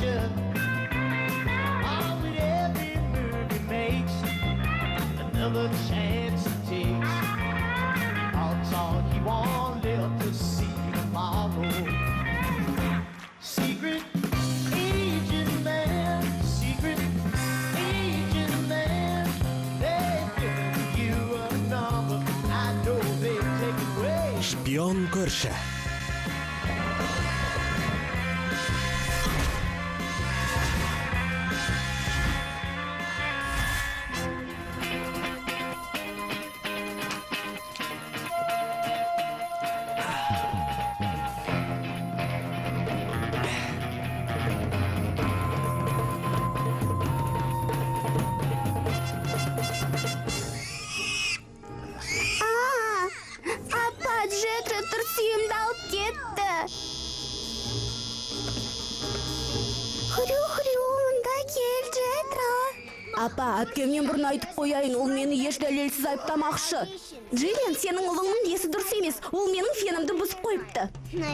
vision. Oh, with every move he makes, another chance he takes. Odds are he won't live to see tomorrow. Secret agent man, secret agent man. They've given you a number. I know they take it away. Шпион көрші. А, апа, Джетро тырсиымды алып кетті. Хрю-хрю, мында кел, Джетро. Апа, әпкемнен бұрын айтып қояйын, ол мені еш дәлелсіз айыптамақшы. Джиллиан, сенің ұлыңның есі дұрыс емес. Ол менің фенімді бұзып қойыпты.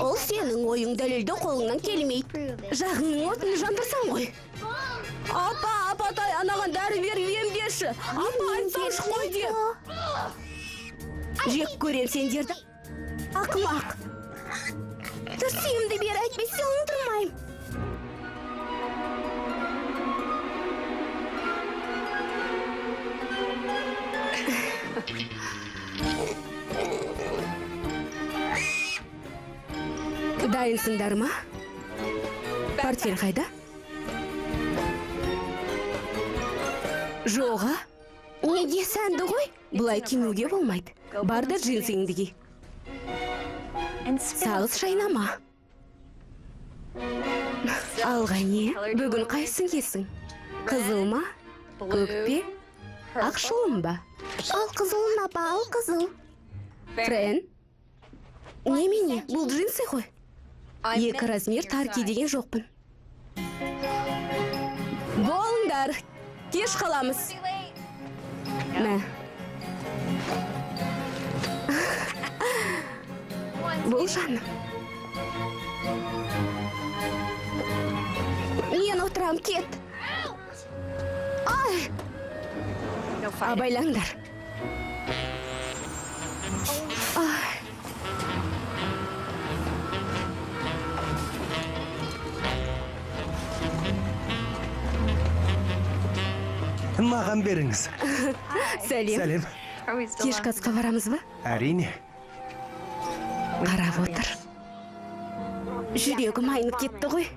Ол сенің ойың, дәлелдеу қолыңнан келмейді. Жағыңның отын жандырсаң ғой. Апа, апатай, анаған дәрі беріп емдеші. Апа, айтсаңшы қой деп. Жек көрем сендерді. Ақымақ. Тырсиымды бер, әйтпесе оңдырмаймын. Дайынсыңдар ма? Портфель қайда? Жоға. Неге сәнді ғой? Бұлай киінуге болмайды. Бар да джинсыңды ки. Сағыз шайнама. Алға не? Бүгін қайсың киесің? Қызыл ма? Көк пе? Ақшылым ба? Ал қызылын, апа, ал қызыл. Френ? Немене? Бұл джинсы ғой. Екі размер тар ки деген жоқпын. Болыңдар, кеш қаламыз. Мә. Бол, жаным. Мен отырам, кет. Ай, Абайлаңдар. Ай. Маған беріңіз. Сәлем. Сәлем. Кешкі асқа барамыз ба? Әрине. Қарап отыр. Жүрегім айнып кетті ғой.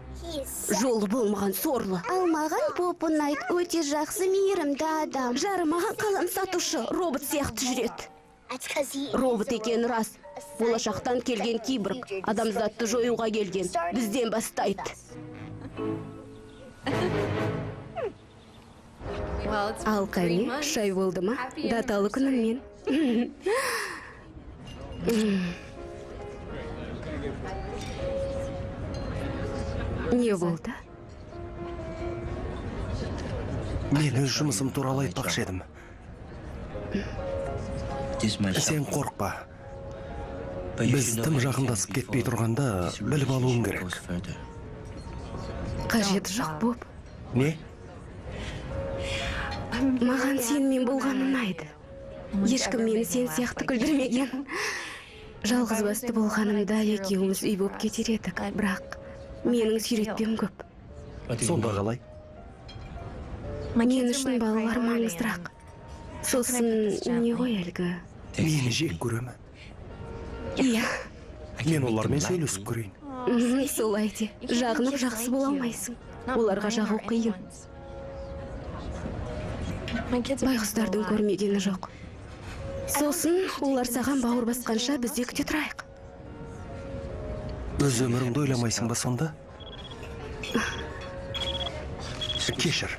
Жолы болмаған сорлы. Ал маған Боб ұнайды, өте жақсы, мейірімді адам. Жарымаған қалам сатушы робот сияқты жүреді. Робот екені рас. Болашақтан келген киборг адамзатты жоюға келген. Бізден бастайды. Ал қане, шай болды ма? Даталы күніңмен. Не болды? Мен өз жұмысым туралы айтпақшы едім. Сен қорықпа. Біз тым жақындасып кетпей тұрғанда біліп алуым керек. Қажеті жоқ, Боб. Не? Маған сенімен болған ұнайды. Ешкім мені сен сияқты күлдірмеген. Жалғыз басты болғанымда екеуміз үй болып кетер едік. Бірақ менің сүйретпем көп. Сонда қалай? Мен үшін балалар маңыздырақ. Сосын не ғой әлгі? Мені жек көре ме? Иә, Мен олармен сөйлесіп көрейін. Солай де. Жағынып жақсы бола алмайсың. Оларға жағу қиын. Байғұстардың көрмегені жоқ. Сосын олар саған бауыр басқанша біз де күте тұрайық. Өз өміріңді ойламайсың ба сонда? Кешір.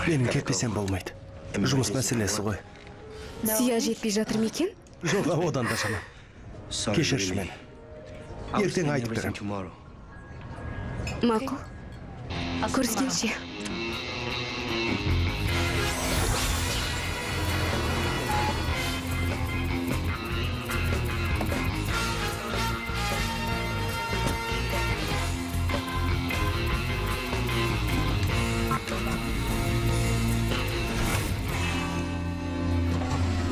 Менің кетпесем болмайды. Жұмыс мәселесі ғой. Сия жетпей жатыр ма екен? Жоқ, одан да жаман. Кешірші мені. Ертең айтып беремін. Мақұл. Көріскенше.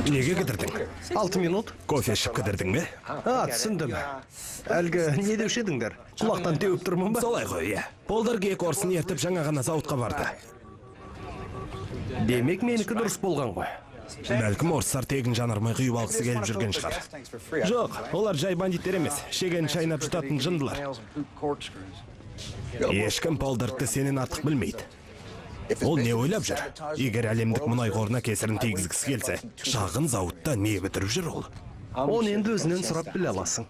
Неге кідірдің? 6 минут. Кофе ішіп кідірдің бе? А, түсіндім. Әлгі не деуші едіңдер? Құлақтан теуіп тұрмын ба? Солай ғой, иә. Полдарк екі орысын ертіп жаңа ғана зауытқа барды. Демек, менікі дұрыс болған ғой. Бәлкім, орыстар тегін жанармай құйып алғысы келіп жүрген шығар. Жоқ, олар жай бандиттер емес, шегені шайнап жұтатын жындылар. Ешкім Полдаркты сенен артық білмейді. Ол не ойлап жүр? Егер әлемдік мұнай қорына кесірін тигізгісі келсе, шағын зауытта не бітіріп жүр ол? Оны енді өзінен сұрап біле аласың.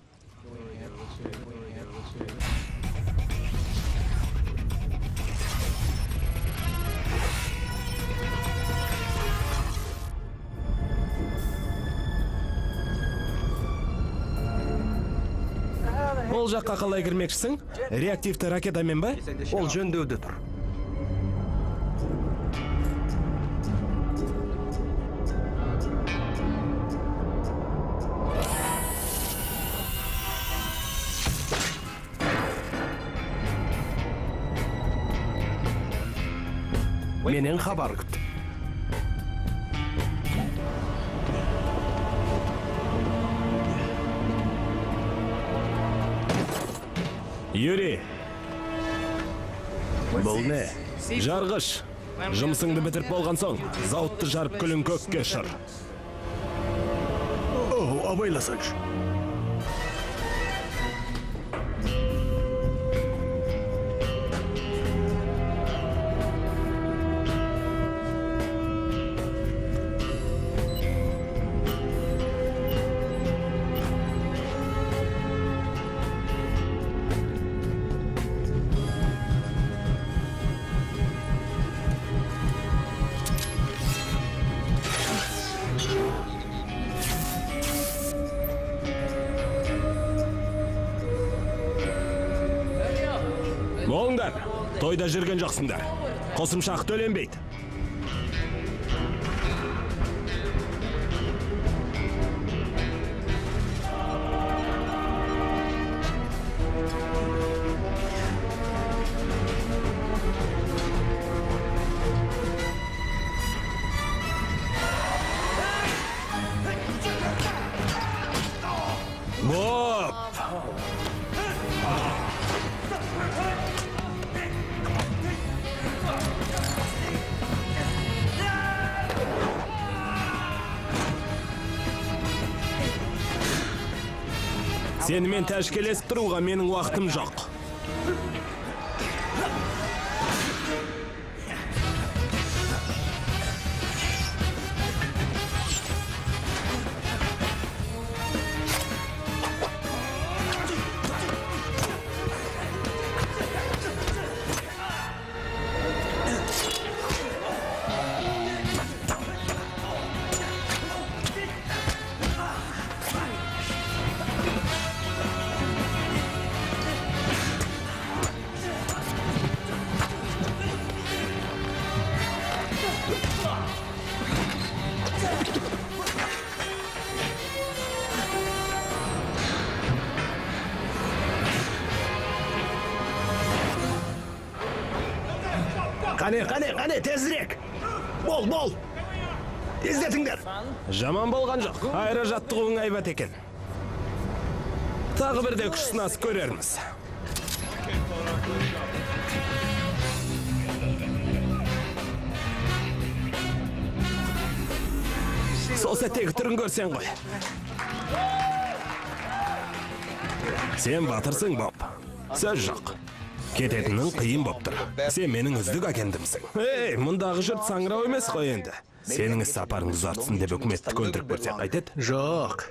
Ол жаққа қалай кірмекшісің? Реактивті ракетамен ба? Ол жөндеуде тұр. Менен хабар күт. Юрий! Бұл не? Жарғыш. Жұмысыңды бітіріп болған соң, зауытты жарып, күлін көкке ұшыр. О, абайласаңшы. Болыңдар, тойда жүрген жоқсыңдар. Қосымша ақы төленбейді. Боп! Сенімен тәшкелесіп тұруға менің уақытым жоқ. Қане, қане, қане, тезірек. Бол, бол. Тездетіңдер. Жаман болған жоқ. Аэро жаттығуың әйбат екен. Тағы бірде күш сынасып көрерміз. Сол сәттегі түрін көрсең ғой. Сен батырсың, Боб. Сөз жоқ. Кететінің қиын боп тұр. Сен менің үздік агентімсің. Ей, мұндағы жұрт саңырау емес қой енді. Сенің іс сапарыңды ұзартсын деп үкіметті көндіріп көрсек қайтеді? Жоқ.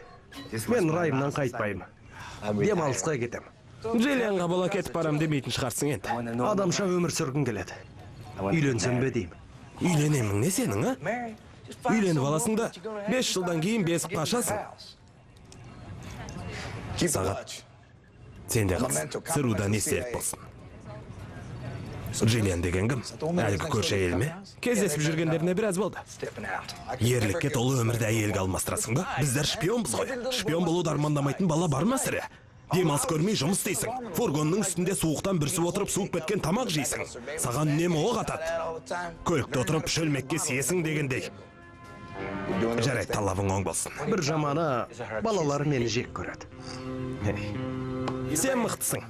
Мен райымнан қайтпаймын. Демалысқа кетем. Джиллианға бола кетіп барам демейтін шығарсың енді. Адамша өмір сүргім келеді. Үйленсем бе деймін. Үйленемің не сенің, а? Үйленіп аласың да, 5 жылдан кейін бесіп қашасың. Сағат сенде қалсын. ЦРУ-дан естелік болсын. Джиллиан деген кім? Әлгі көрші әйел ме? Кездесіп жүргендеріне біраз болды. Ерлікке толы өмірді әйелге алмастырасың ба? Біздер шпионбыз ғой. Шпион болуды армандамайтын бала бар ма сірә? Демалыс көрмей жұмыс істейсің. Фургонның үстінде суықтан бүрісіп отырып, суып кеткен тамақ жейсің. Саған үнемі оқ атады. Көлікте отырып шөлмекке сиесің дегендей. Жарайды, талабың оң болсын. Бір жаманы, балалар мені жек көреді. Сен мықтысың.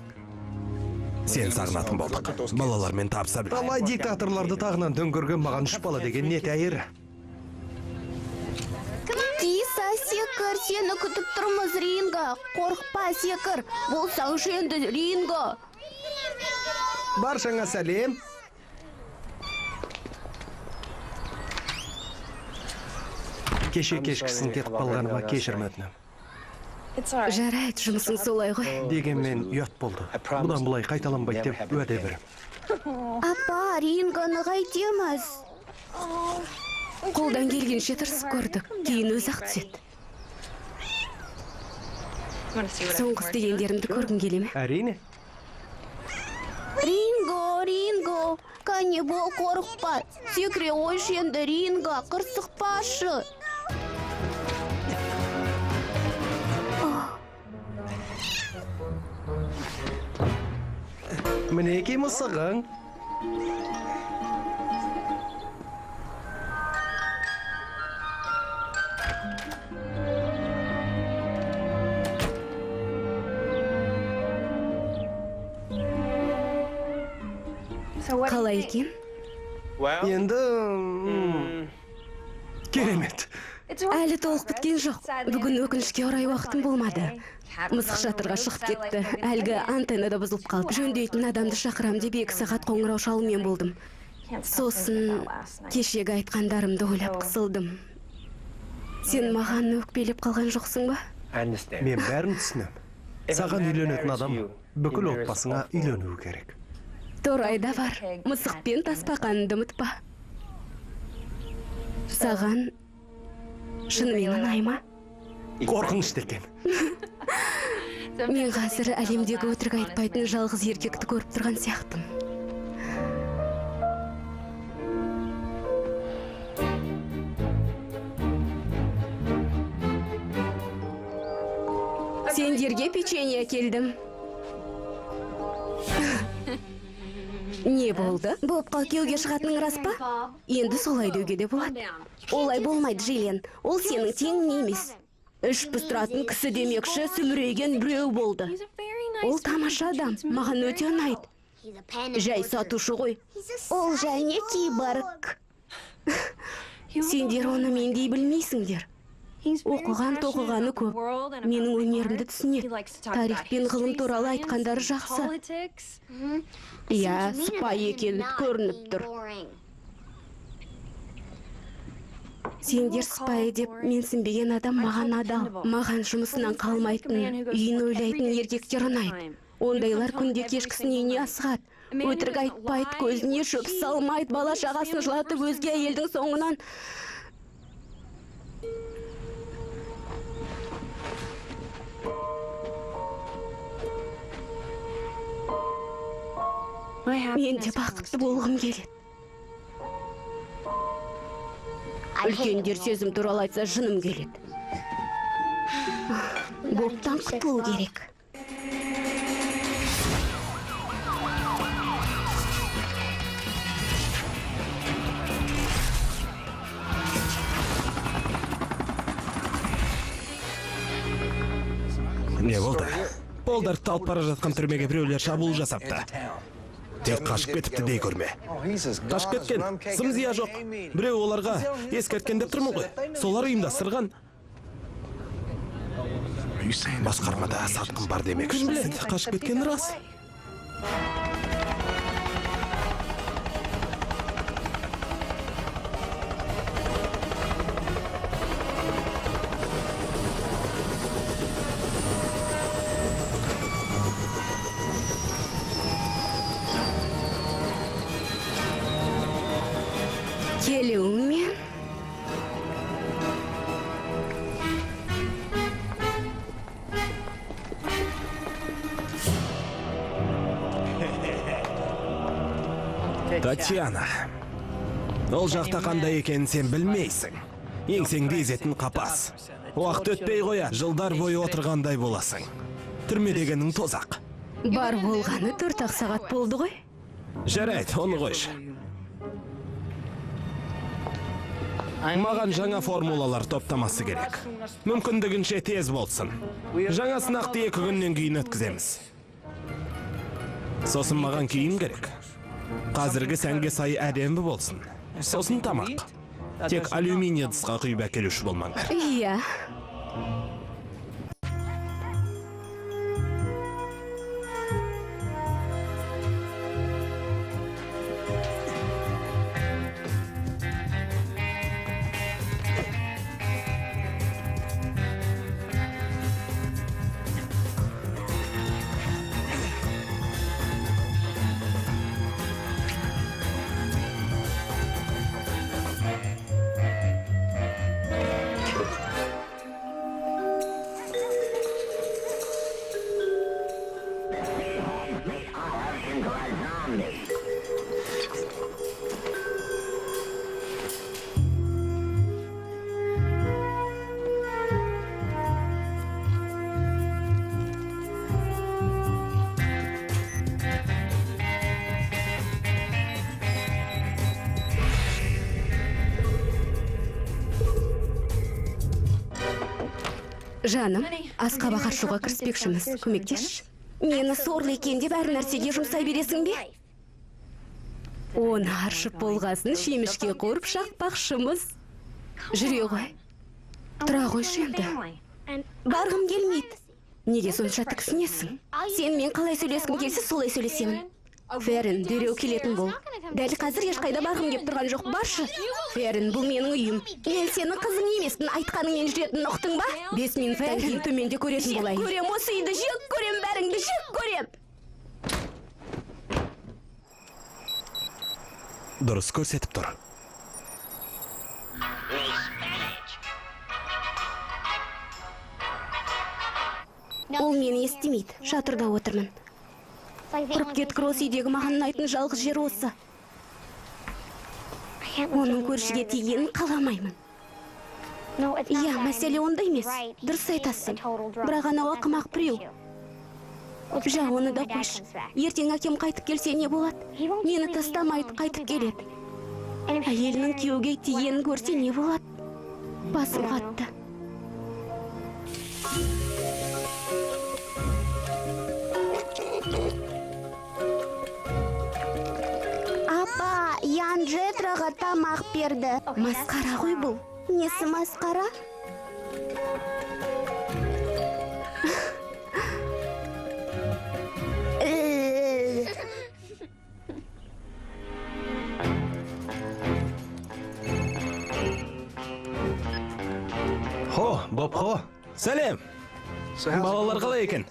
Сен сағынатын болдық. Балалармен табыса біл. Талай диктаторларды тағынан төңкерген маған үш бала деген не тәйір. Киса, секір, сені күтіп тұрмыз, Ринго. Қорықпа, секір. Болсаңшы енді, Ринго. Баршаңа сәлем. Кеше кешкісін кетіп қалғаныма кешірім өтінемін. Жарайды, жұмысың солай ғой. Дегенмен ұят болды. Бұдан былай қайталанбайды деп уәде беремін. Апа, Рингоны қайтеміз? Қолдан келгенше тырысып көрдік. Кейін өзі ақ түседі. Соңғы істегендерімді көргің келе ме? Әрине. Ринго, Ринго, кәне бол, қорықпа. Секіре қойшы енді, Ринго, қырсықпашы. Мінекей мысығың. Қалай екен? Енді керемет. Әлі толық біткен жоқ. Бүгін өкінішке орай уақытым болмады. Мысық шатырға шығып кетті. Әлгі антенна да бұзылып қалды. Жөндейтін адамды шақырам деп 2 сағат қоңырау шалумен болдым. Сосын кешегі айтқандарымды ойлап қысылдым. Сен маған өкпелеп қалған жоқсың ба? Мен бәрін түсінемін. Саған үйленетін адам бүкіл отбасыңа үйленуі керек. Торайда бар. Мысық пен тасбақаныңды ұмытпа. Саған шынымен ұнай ма? Қорқынышты екен. Мен қазір әлемдегі өтірік айтпайтын жалғыз еркекті көріп тұрған сияқтымын. Сендерге печенье әкелдім. Не болды? Бобқа күйеуге шығатының рас па? Енді солай деуге де болады. Олай болмайды, Джиллиан. Ол сенің теңің емес. Іш пыстыратын кісі демекші, сүмірейген біреу болды. Ол тамаша адам, маған өте ұнайды. Жай сатушы ғой. Ол және киборг. Сендер оны мендей білмейсіңдер. Оқыған тоқығаны көп. Менің өнерімді түсінеді. Тарих пен ғылым туралы айтқандары жақсы. Иә, сыпайы екені көрініп тұр. Сендер сыпайы деп менсінбеген адам маған адал. Маған жұмысынан қалмайтын, үйін ойлайтын еркектер ұнайды. Ондайлар күнде кешкісін үйіне асығады. Өтірік айтпайды, көзіне шөп салмайды, бала шағасын жылатып өзге әйелдің соңынан. Мен де бақытты болғым келеді. Үлкендер сезім туралы айтса жыным келеді. Бобтан құтылу керек. Не болды? Полдарды алып бара жатқан түрмеге біреулер шабуыл жасапты. Тек қашып кетіпті дей көрме. Қашып кеткен, сым зия жоқ. Біреу оларға ескерткен деп тұрмын ғой. Солар ұйымдастырған. Басқармада сатқын бар демекші. Кім біледі, қашып кеткен рас. Келуіңмен. Татьяна, ол жақта қандай екенін сен білмейсің. Еңсеңді езетін қапас. Уақыт өтпей қояды, жылдар бойы отырғандай боласың. Түрме дегенің тозақ. Бар болғаны 4-ақ сағат болды ғой. Жарайды, оны қойшы. Маған жаңа формулалар топтамасы керек. Мүмкіндігінше тез болсын. Жаңа сынақты 2 күннен кейін өткіземіз. Сосын маған киім керек. Қазіргі сәнге сай әдемі болсын. Сосын тамақ. Тек алюминий ыдысқа құйып әкелуші болмаңдар. Иә. Жаным, асқабақ аршуға кіріспекшіміз. Көмектесші. Мені сорлы екен деп әр нәрсеге жұмсай бересің бе? Оны аршып болғасын шемішке қуырып шақпақшымыз. Жүре ғой. Тұра қойшы енді. Барғым келмейді. Неге сонша тіксінесің? Сен мен қалай сөйлескім келсе, солай сөйлесемін. Ферін, дереу келетін бол. Дәл қазір ешқайда барғым кеп тұрған жоқ. Баршы. Ферін, бұл менің үйім. Мен сенің қызың емеспін. Айтқаныңмен жүретінін ұқтың ба? 5 минуттан кейін төменде көретін болайын. Көрем осы үйді, жек көрем бәріңді, жек көрем. Дұрыс көрсетіп тұр. Ол мені естімейді. Шатырда отырмын. Құрып кеткір осы үйдегі маған ұнайтын жалғыз жер осы. Оның көршіге тигенін қаламаймын. Иә, мәселе онда емес. Дұрыс айтасың. Бірақ анау ақымақ біреу. Жа, оны да қойшы. Ертең әкем қайтып келсе не болады? Мені тастамайды, қайтып келеді. Әйелінің күйеуге тигенін көрсе не болады? Басым қатты. Апа, Ян Джетраға тамақ берді. Масқара ғой бұл. Несі масқара? Хо, Боб, хо. Сәлем. Балалар қалай екен?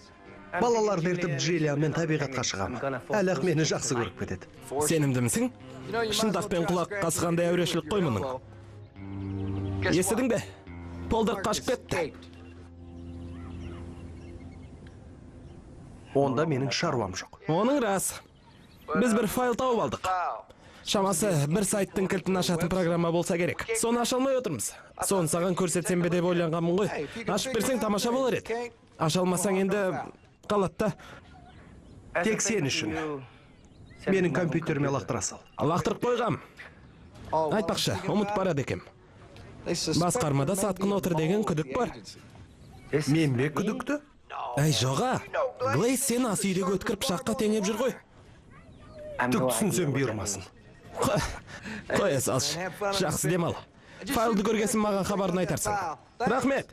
Балаларды ертіп Джиллианмен табиғатқа шығамын. Әлі-ақ мені жақсы көріп кетеді. Сенімдімісің? Шынтақпен құлақ қасығандай әурешілік қой мұның. Естідің бе? Полдар қашып кетті. Онда менің шаруам жоқ. Оның рас. Біз бір файл тауып алдық. Шамасы бір сайттың кілтін ашатын программа болса керек. Соны аша алмай отырмыз. Соны саған көрсетсем бе деп ойланғанмын ғой. Ашып берсең тамаша болар еді. Аша алмасаң енді қалады да. Тек сен үшін. Менің компьютеріме лақтыра сал. Лақтырып қойғам. Айтпақшы, ұмытып барады екем. Басқармада сатқын отыр деген күдік бар. Мен бе күдікті? Әй, жоға. Глейс сені ас үйдегі өткір пышаққа теңеп жүр ғой. Түк түсінсем бұйырмасын. Қоя салшы. Жақсы демал. Файлды көргесін маған хабарын айтарсың. Рахмет.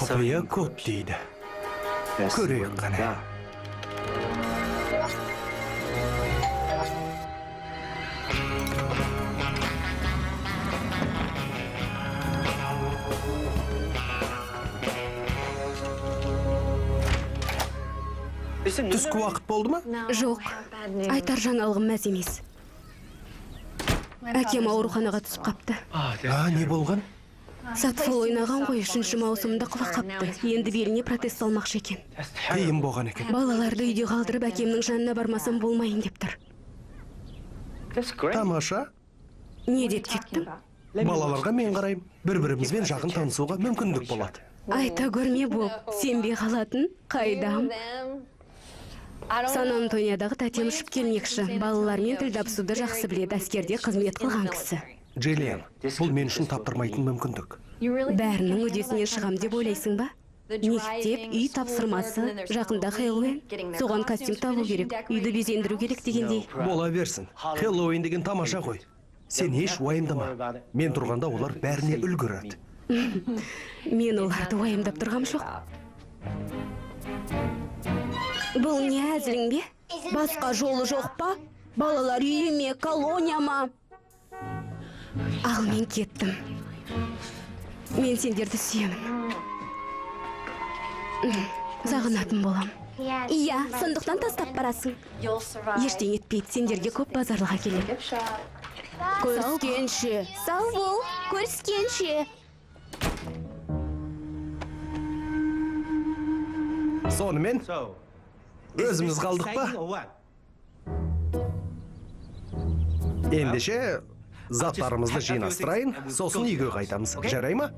Құпия код дейді. Көрейік қане. Түскі уақыт болды ма? Жоқ, айтар жаңалығым мәз емес. Әкем ауруханаға түсіп қапты. А, не болған? Сатфол ойнаған ғой, 3 маусымында құлап қапты. Енді беліне протез салмақшы екен. Қиын болған екен. Балаларды үйде қалдырып әкемнің жанына бармасам болмайын деп тұр. Тамаша. Не деп кеттің? Балаларға мен қараймын. Бір бірімізбен жақын танысуға мүмкіндік болады. Айта көрме, Боб. Сенбей қалатын қайдам. Сан Антониядағы тәтем ұшып келмекші. Балалармен тіл табысуды жақсы біледі, әскерде қызмет қылған кісі. Джиллиан, бұл мен үшін таптырмайтын мүмкіндік. Бәрінің үдесінен шығам деп ойлайсың ба? Мектеп, үй тапсырмасы, жақында Хэллоуин. Соған костюм табу керек, үйді безендіру керек дегендей. Бола берсін. Хэллоуин деген тамаша ғой. Сен еш уайымдама. Мен тұрғанда олар бәріне үлгереді. Мен оларды уайымдап тұрғам жоқ. Бұл не, әзілің бе? Басқа жолы жоқ па? Балалар үйі ме, колония ма? Ал мен кеттім. Мен сендерді сүйемін. Сағынатын болам. Иә, сондықтан тастап барасың. Ештеңе етпейді, сендерге көп базарлық әкелем. Көріскенше. Сау бол, көріскенше. Сонымен өзіміз қалдық па? Ендеше заттарымызды жинастырайын, сосын үйге қайтамыз. Жарай ма?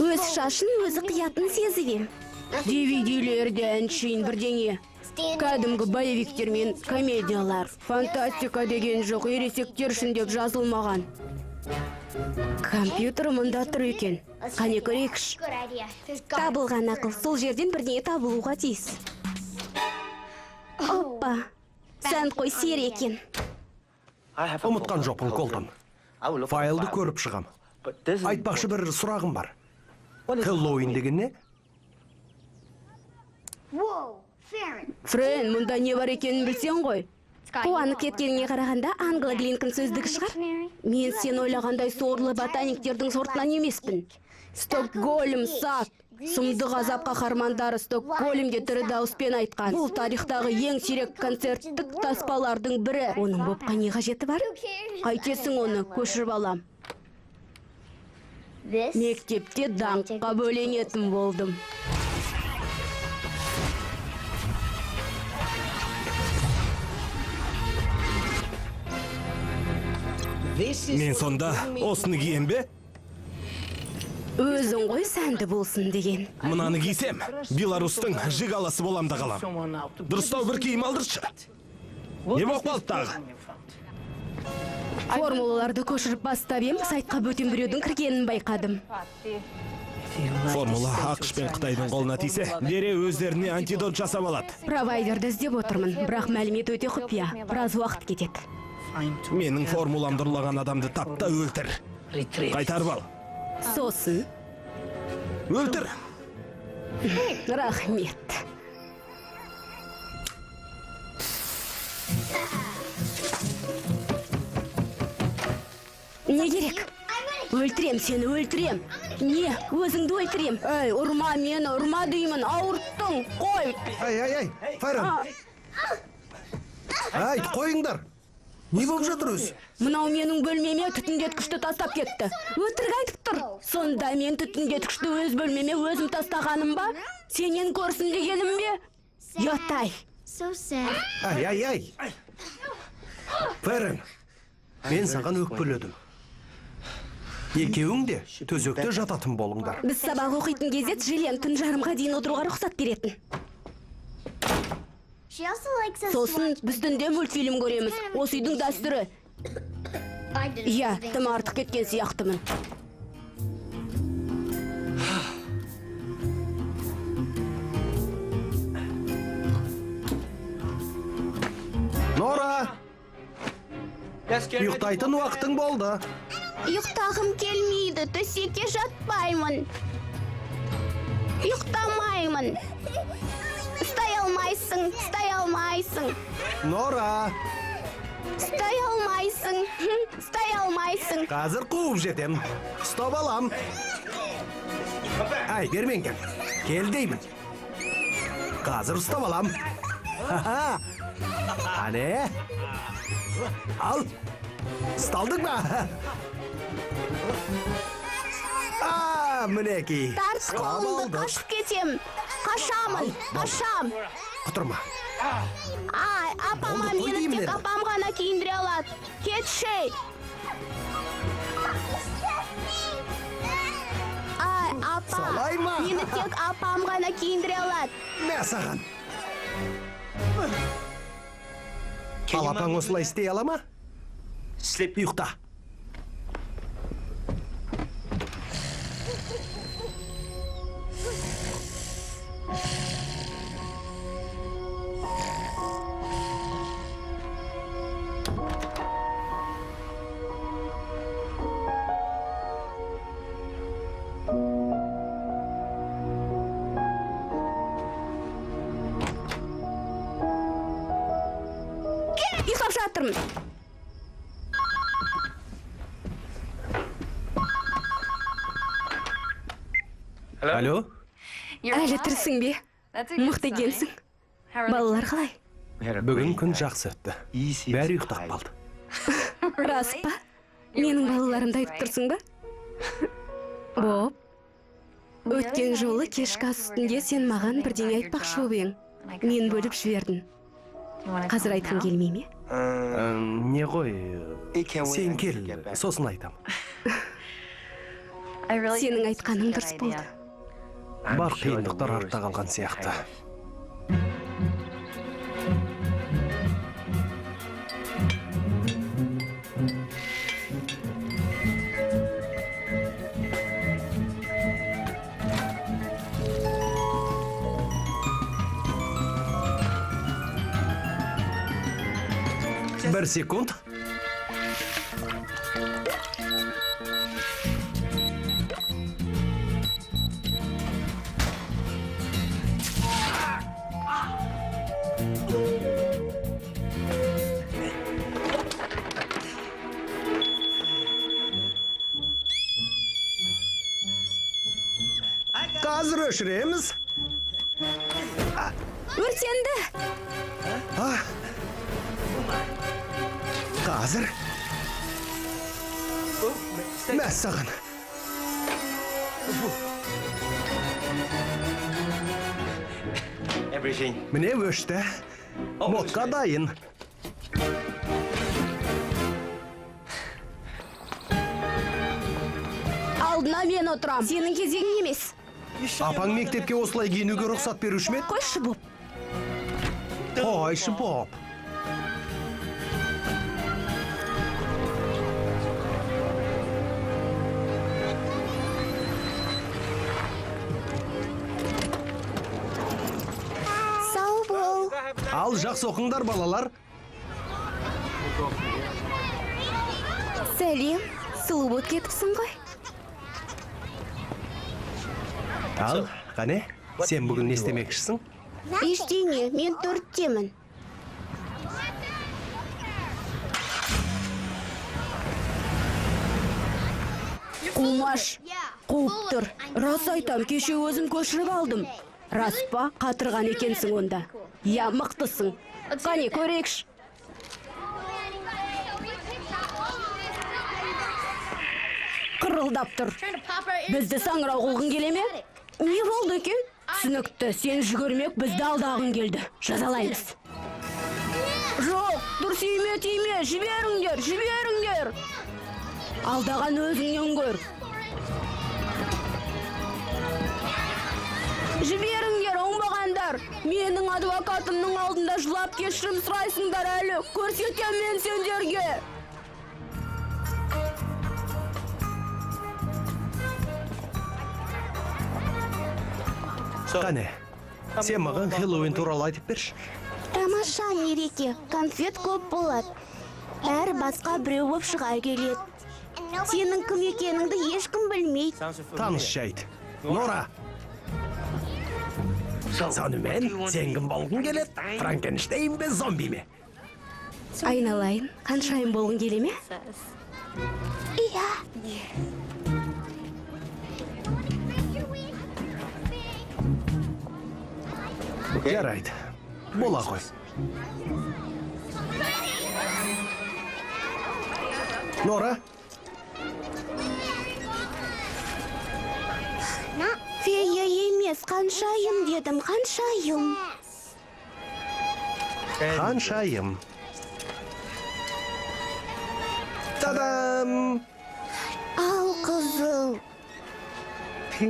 Өз шашын өзі қиятын сезіп ем. DVD-лерде әншейін бірдеңе. Кәдімгі боевиктер мен комедиялар. Фантастика деген жоқ, ересектер үшін деп жазылмаған. Компьютер мұнда тұр екен. Қане, көрейікші. Табылған ақыл, сол жерден бірдеңе табылуға тиіс. Оппа, сәнқой сері екен. Ұмытқан жоқпын, Колтон. Файлды көріп шығам. Айтпақшы, бір сұрағым бар. Хэллоуин деген не? Френ, мұнда не бар екенін білсең ғой. Қуанып кеткеніңе қарағанда, Англо Глинкин сөздігі шығар. Мен сен ойлағандай сорлы ботаниктердің сортынан емеспін. Стокгольм сак. Сұмдық азап қаһармандары Стокгольмде тірі дауыспен айтқан. Бұл тарихтағы ең сирек концерттік таспалардың бірі. Оның Бобқа не қажеті бар? Қайтесің оны, көшіріп алам. Мектепте даңққа бөленетін болдым. Мен сонда осыны кием бе? Өзің ғой сәнді болсын деген. Мынаны кисем, Беларустың жигаласы болам да қалам. Дұрыстау бір киім алдыршы. Не болып қалды тағы? Формулаларды көшіріп бастап ем, сайтқа бөтен біреудің кіргенін байқадым. Формула АҚШ пен Қытайдың қолына тисе, дереу өздеріне антидот жасап алады. Провайдерді іздеп отырмын, бірақ мәлімет өте құпия. Біраз уақыт кетеді. Менің формуламды ұрлаған адамды тап та өлтір. Қайтарып ал. Сосын, Өлтір. Рахмет. Не керек? Өлтірем сені, өлтірем. Не, өзіңді өлтірем. Ей, ұрма мені, ұрма деймін, ауырттың, қой. Ай, ай, ай, Файран. Ай, қойыңдар. Не болып жатыр өзі? Мынау менің бөлмеме түтіндеткішті тастап кетті. Өтірік айтып тұр. Сонда мен түтіндеткішті өз бөлмеме өзім тастағаным ба? Сенен көрсін дегенім бе? Ұят-ай. Ай, ай, ай. Файран, мен саған өкпеледім. Екеуің де төсекте жататын болыңдар. Біз сабақ оқитын кезде Джиллиан түн жарымға дейін отыруға рұқсат беретін. Сосын біз түнде мультфильм көреміз. Осы үйдің дәстүрі. Иә, тым артық кеткен сияқтымын. Нора! Ұйықтайтын уақытың болды. Ұйықтағым келмейді, төсекке жатпаймын. Ұйықтамаймын. Ұстай алмайсың, ұстай алмайсың. Нора, Ұстай алмайсың, ұстай алмайсың. Қазір қуып жетем. Ұстап алам. Ай, бермен кел. Кел деймін. Қазір ұстап алам. Ха-ха. Әне. Ал. Ұсталдың ба? А, мінекей. Тарт қолыңды, қашып кетем. Қашамын, қашам. Құтырма. Ай, апама Болды, қой мені деймін тек енді. Апам ғана киіндіре алады. Кетші. Ай, апа. Солай ма? Мені тек апам ғана киіндіре алады. Мә саған. Ал апаң осылай істей ала ма? Ұйықта. Ұйықтап жатырмын. Алло? Әлі тірісің бе? Мықты екенсің. Балалар қалай? Бүгін күн жақсы өтті. Бәрі ұйықтап қалды. Рас па? Менің балаларымды айтып тұрсың ба? Боб, өткен жолы кешкі ас үстінде сен маған бірдеңе айтпақшы болып ең. Мен бөліп жібердім. Қазір айтқың келмей ме? Не ғой, сен кел, сосын айтам. Сенің айтқаның дұрыс болды. Бар қиындықтар артта қалған сияқты. Бір секунд. Қазір өшіреміз. Өртенді! Қазір. Мә саған. Міне өшті. Мотқа дайын. Алдына мен отырам. Сенің кезегің емес. Апаң мектепке осылай киінуге рұқсат беруші ме еді? Қойшы, Боб. Қойшы, Боб. Сау бол. Ал жақсы оқыңдар, балалар. Сәлем, сұлу болып кетіпсің ғой. Ал, қане, сен бүгін не істемекшісің? Ештеңе, мен 4-темін. Қумаш, қуып тұр. Рас айтам, кеше өзім көшіріп алдым. Рас па? Қатырған екенсің онда. Я, мықтысың. Қане, көрейікші. Қырылдап тұр. Бізді саңырау қылғың келе ме? Не болды екен? Түсінікті, сен жүгірмек, бізді алдағың келді. Жазалаймыз. Жоқ, дұрыс име тиме, жіберіңдер, жіберіңдер. Алдаған өзіңнен көр. Жіберіңдер, оңбағандар. Менің адвокатымның алдында жылап кешірім сұрайсыңдар әлі. Көрсетем мен сендерге. Қане, сен маған Хэллоуин туралы айтып берші. Тамаша мереке, конфет көп болады. Бәрі басқа біреу болып шыға келеді. Сенің кім екеніңді ешкім білмейді. Таныс жайт. Нора. Сонымен, сен кім болғың келеді? Франкенштейн бе, зомби ме? Айналайын, ханшайым болғың келе ме? Иә. Жарайды. Бола ғой. Нора? емес, Қаншайым дедім, Қаншайым. Ханшайым. Та-дам! Ал қызыл.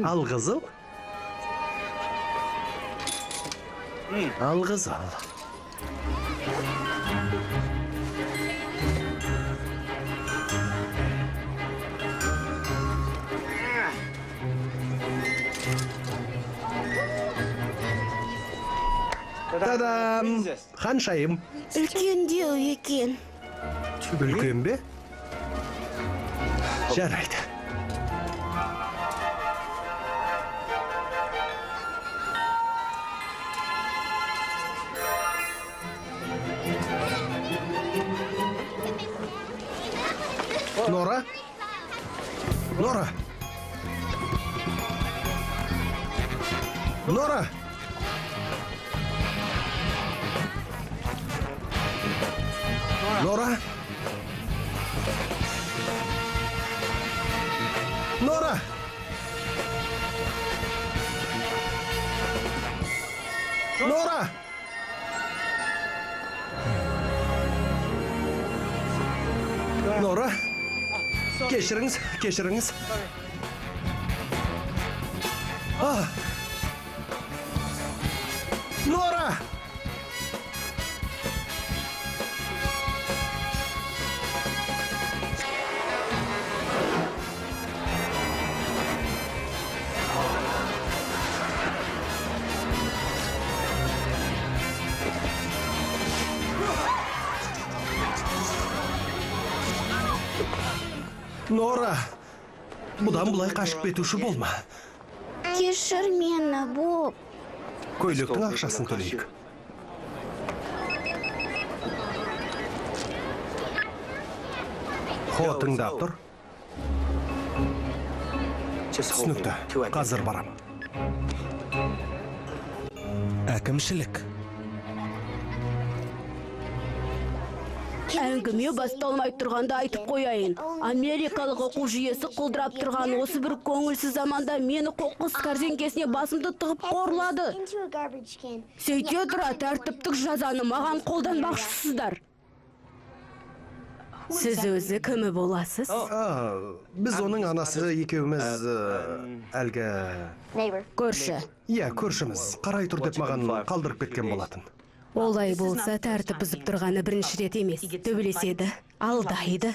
Ал қызыл? Ал қызыл. Та-дам! Ханшайым. Үлкендеу екен. Үлкен бе? Жарайды. Нора? Нора? Нора? Нора? Нора! Нора! Нора! Кешіріңіз, кешіріңіз. А! Нора! Нора! Бұдан былай қашып кетуші болма. Кешір мені, Боб. Көйлектің ақшасын төлейік. Хо, тыңдап тұр. Түсінікті. Қазір барам. Әкімшілік. Әңгіме басталмай тұрғанда айтып қояйын. Америкалық оқу жүйесі құлдырап тұрған осы бір көңілсіз заманда мені қоқыс кәрзеңкесіне басымды тығып қорлады. Сөйте тұра тәртіптік жазаны маған қолданбақшысыздар. Сіз өзі кімі боласыз? А, біз оның анасы екеуміз әлгі. Көрші. Иә, көршіміз. Қарай тұр деп маған қалдырып кеткен болатын. Олай болса, тәртіп бұзып тұрғаны бірінші рет емес. Төбелеседі, алдайды.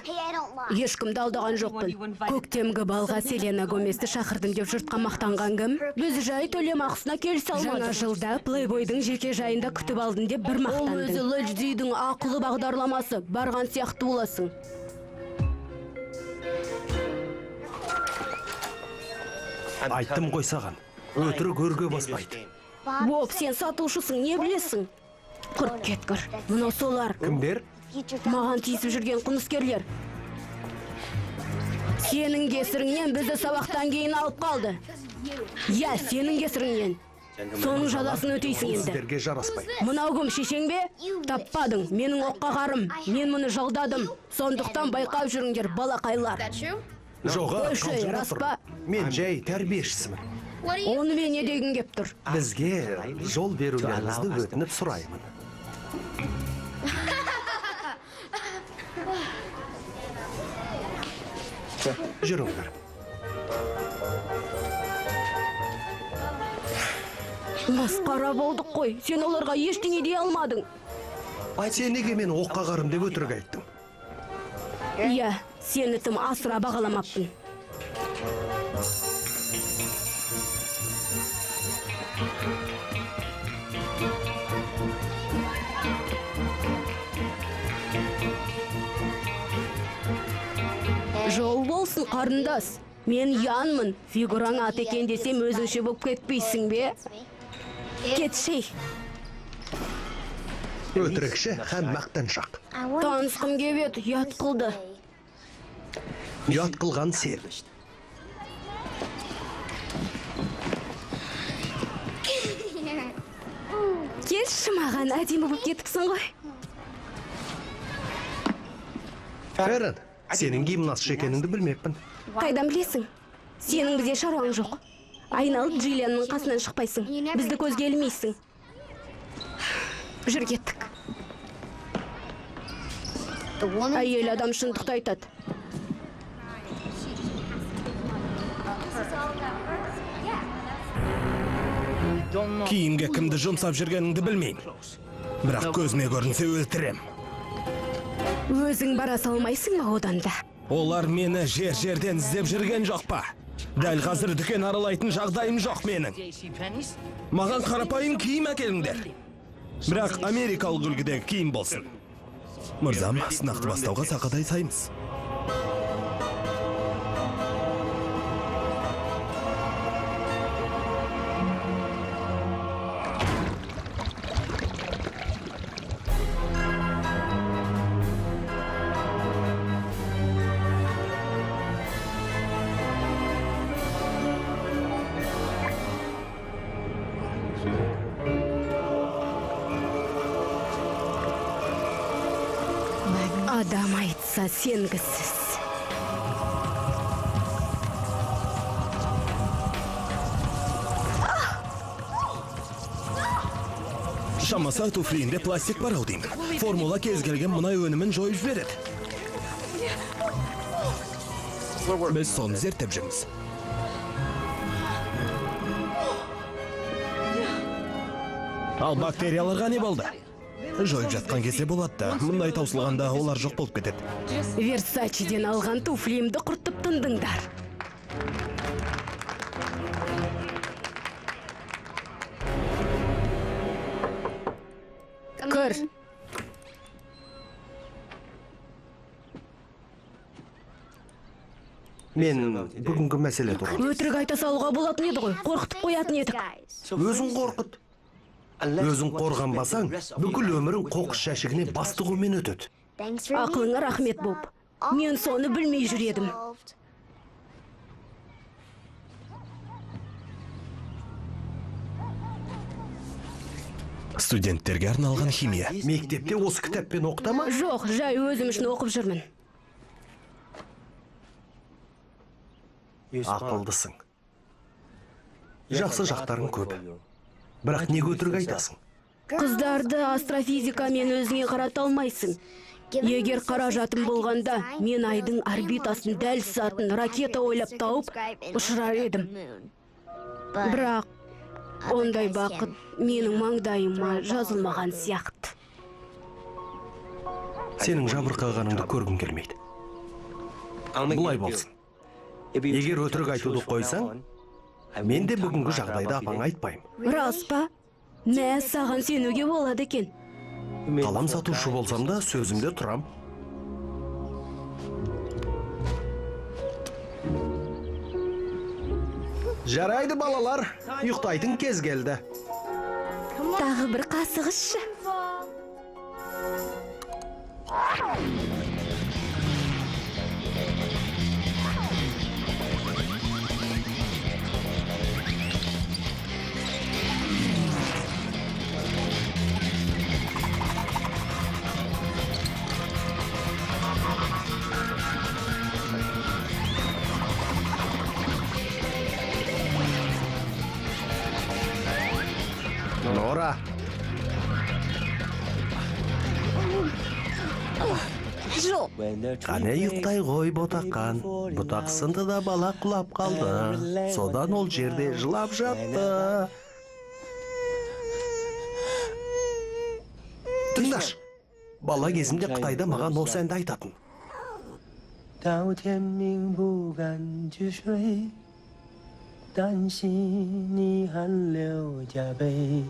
Ешкімді алдаған жоқпын. Көктемгі балға Селена Гоместі шақырдым деп жұртқа мақтанған кім? Біз жай төлем ақысына келісе алмадық. Жаңа жылда Плейбойдың жеке жайында күтіп алдым деп бір мақтандың. Ол өзі Лэдждидің ақылы бағдарламасы. Барған сияқты боласың. Айттым ғой саған. Өтірік өрге баспайды. Боб, сен сатушысың, не білесің? Құрып кеткір. Мынау солар. Кімдер? Маған тиісіп жүрген қылмыскерлер. Сенің кесіріңнен бізді сабақтан кейін алып қалды. Иә, сенің кесіріңнен. Соның жазасын өтейсің енді. Сіздерге жараспайды. Мынау кім, шешең бе? Таппадың, менің оққағарым. Мен мұны жалдадым. Сондықтан байқап жүріңдер, балақайлар. Жоға, Қойшы, қалжыңдап рас тұрмын. па? Мен жай тәрбиешісімін. Онымен не дегің кеп тұр? Бізге жол берулеріңізді өтініп сұраймын. Жүріңдер. Масқара болдық қой. Сен оларға ештеңе дей алмадың. Сен неге мені оққағарым деп өтірік айттың? Иә, сені тым асыра бағаламаппын. Жол болсын, қарындас. Мен Янмын. Фигураң ат екен десем, өзіңше болып кетпейсің бе? Кетшей. Өтірікші һәм мақтаншақ. Танысқым кеп еді, ұят қылды. Ұят қылған сен. Келші маған, әдемі болып кетіпсің ғой. Феррен, сенің гимнастшы екеніңді білмеппін. Қайдан білесің? Сенің бізде шаруаң жоқ. Айналып Джиллианның қасынан шықпайсың. Бізді көзге ілмейсің. Жүр, кеттік. Әйел адам шындықты айтады. Киімге кімді жұмсап жүргеніңді білмеймін. Бірақ көзіме көрінсе, өлтірем. Өзің бара салмайсың ба одан да? Олар мені жер жерден іздеп жүрген жоқ па? Дәл қазір дүкен аралайтын жағдайым жоқ менің. Маған қарапайым киім әкеліңдер, бірақ америкалық үлгідегі киім болсын. Мырзам, сынақты бастауға сақадай саймыз. Адам айтса, сенгісіз. Шамасы, туфлиінде пластик бар ау деймін. Формула кез келген мұнай өнімін жойып жібереді. Біз соны зерттеп жүрміз. Ал бактерияларға не болды? Жойып жатқан кезде болады да, мұндай таусылғанда олар жоқ болып кетеді. Версачиден алған туфлиімді құртып тындыңдар. Кір. Мен бүгінгі мәселе туралы. Өтірік айта салуға болатын еді ғой, қорқытып қоятын едік. Өзің қорқыт. Өзің қорғанбасаң, бүкіл өмірің қоқыс жәшігіне бас тығумен өтеді. Ақылыңа рахмет, Боб. Мен соны білмей жүр едім. Студенттерге арналған химия. Мектепте осы кітаппен оқыта ма? Жоқ, жай өзім үшін оқып жүрмін. Ақылдысың, жақсы жақтарың көп, бірақ неге өтірік айтасың? Қыздарды астрофизикамен өзіңе қарата алмайсың. Егер қаражатым болғанда, мен айдың орбитасын дәл сызатын ракета ойлап тауып, ұшырар едім. Бірақ ондай бақыт менің маңдайыма жазылмаған сияқты. Сенің жабырқағаныңды көргім келмейді. Былай болсын: егер өтірік айтуды қойсаң, мен де бүгінгі жағдайды апаңа айтпаймын. Рас па? Мә, саған сенуге болады екен. Қалам сатушы болсам да, сөзімде тұрам. Жарайды, балалар, ұйықтайтын кез келді. Тағы бір қасық ішші. Нора! Жоқ. Қане, ұйықтай ғой, ботақан. Бұтақ сынды да, бала құлап қалды. Содан ол жерде жылап жатты. Тыңдашы, бала кезімде Қытайда маған осы әнді айтатын. 到天明不敢去睡，担心你汗流浃背，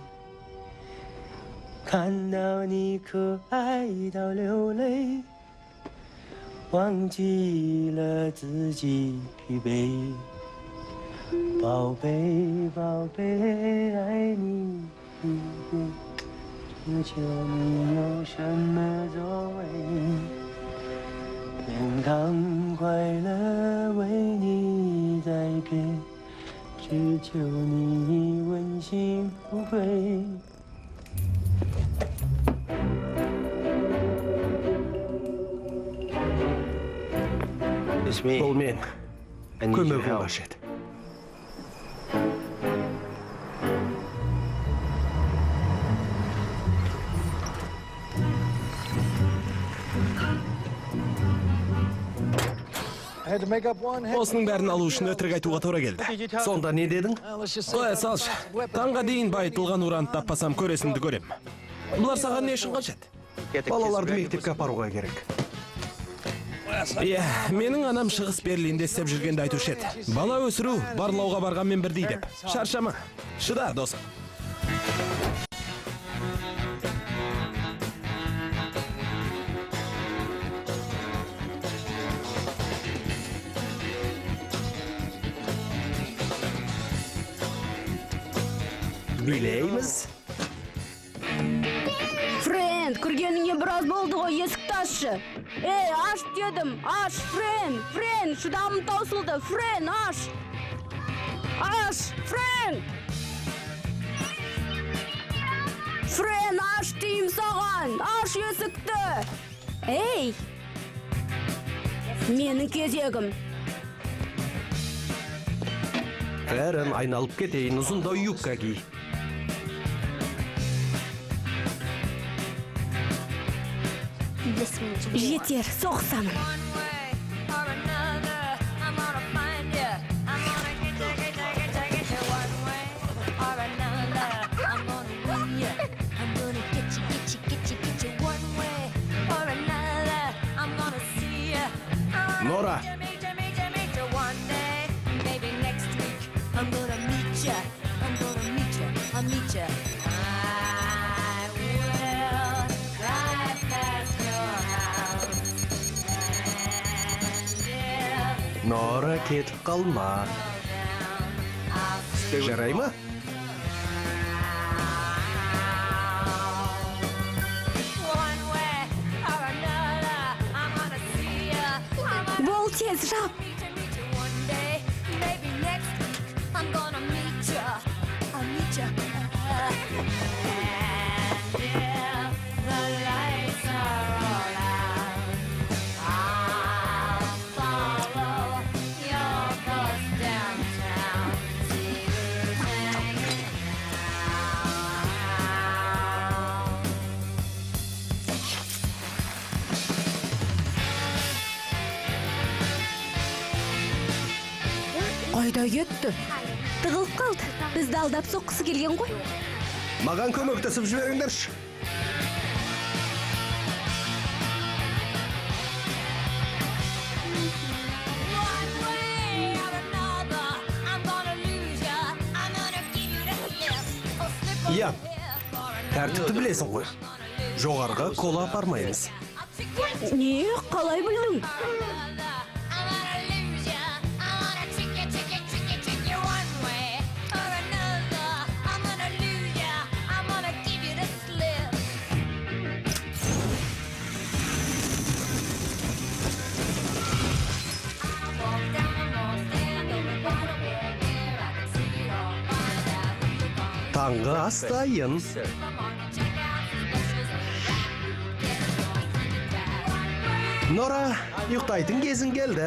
看到你可爱到流泪，忘记了自己疲惫。宝贝，宝贝，爱你一遍，只求你有什么作为。健康快乐为你栽培，只求你问心无愧。 Бұл мен. Көмегім қажет. Осының бәрін алу үшін өтірік айтуға тура келді. Сонда не дедің? Қоя салшы. Таңға дейін байытылған уранды таппасам көресіңді көрем. Бұлар саған не үшін қажет? Балаларды мектепке апаруға керек. Иә, менің анам Шығыс Берлинде істеп жүргенде айтушы еді. Бала өсіру барлауға барғанмен бірдей деп. Шаршама. Шыда, досым. Билейміз. Френ, кіргеніңе біраз болды ғой, есікті ашшы. Ей, аш дедім, аш, Френ, Френ, шыдамым таусылды, Френ, аш. Аш, Френ! Френ, аш деймін саған, аш есікті. Ей! Менің кезегім. Ферен, айналып кетейін, ұзындау юбка ки. Жетер, соқсамын. One way or another, I'm gonna find you. I'm gonna get you, get you, get you, get you. One way or another, I'm gonna win you. I'm gonna get you, get you, get you, get you. One way or another, I'm gonna see you. I'm gonna Nora. meet you, meet you, meet you, meet you. One day, maybe next week, I'm gonna meet you. I'm gonna meet you. I'll meet you. I will drive past your house. Нора, кетіп қалма. Жарай ма? One way or another, I'm gonna see ya. I'm gonna Бол тез, жап. meet you, meet you one day. Maybe next week, I'm gonna meet ya. I'll meet ya. And if the lights are all out, I'll follow your bus downtown. See who's hanging out. Қайда кетті? Тығылып қалды. Бізді алдап соққысы келген ғой. Маған көмектесіп жіберіңдерші. One way or another, I'm gonna lose ya. I'm gonna give you the slip. Oh, slip Иә. over here for another. Тәртіпті білесің ғой. Жоғарыға кола апармаймыз. I'll trick you, Не, қалай білдің? another. I'm gonna lose ya. I'm gonna trick you, trick you, trick you, trick you one way or another. I'm gonna lose ya. I'm gonna give you the slip. I walk down the mall, stand on the corner where I can see it all. Find out who you're gonna Таңғы ас дайын. Нора, ұйықтайтын кезің келді.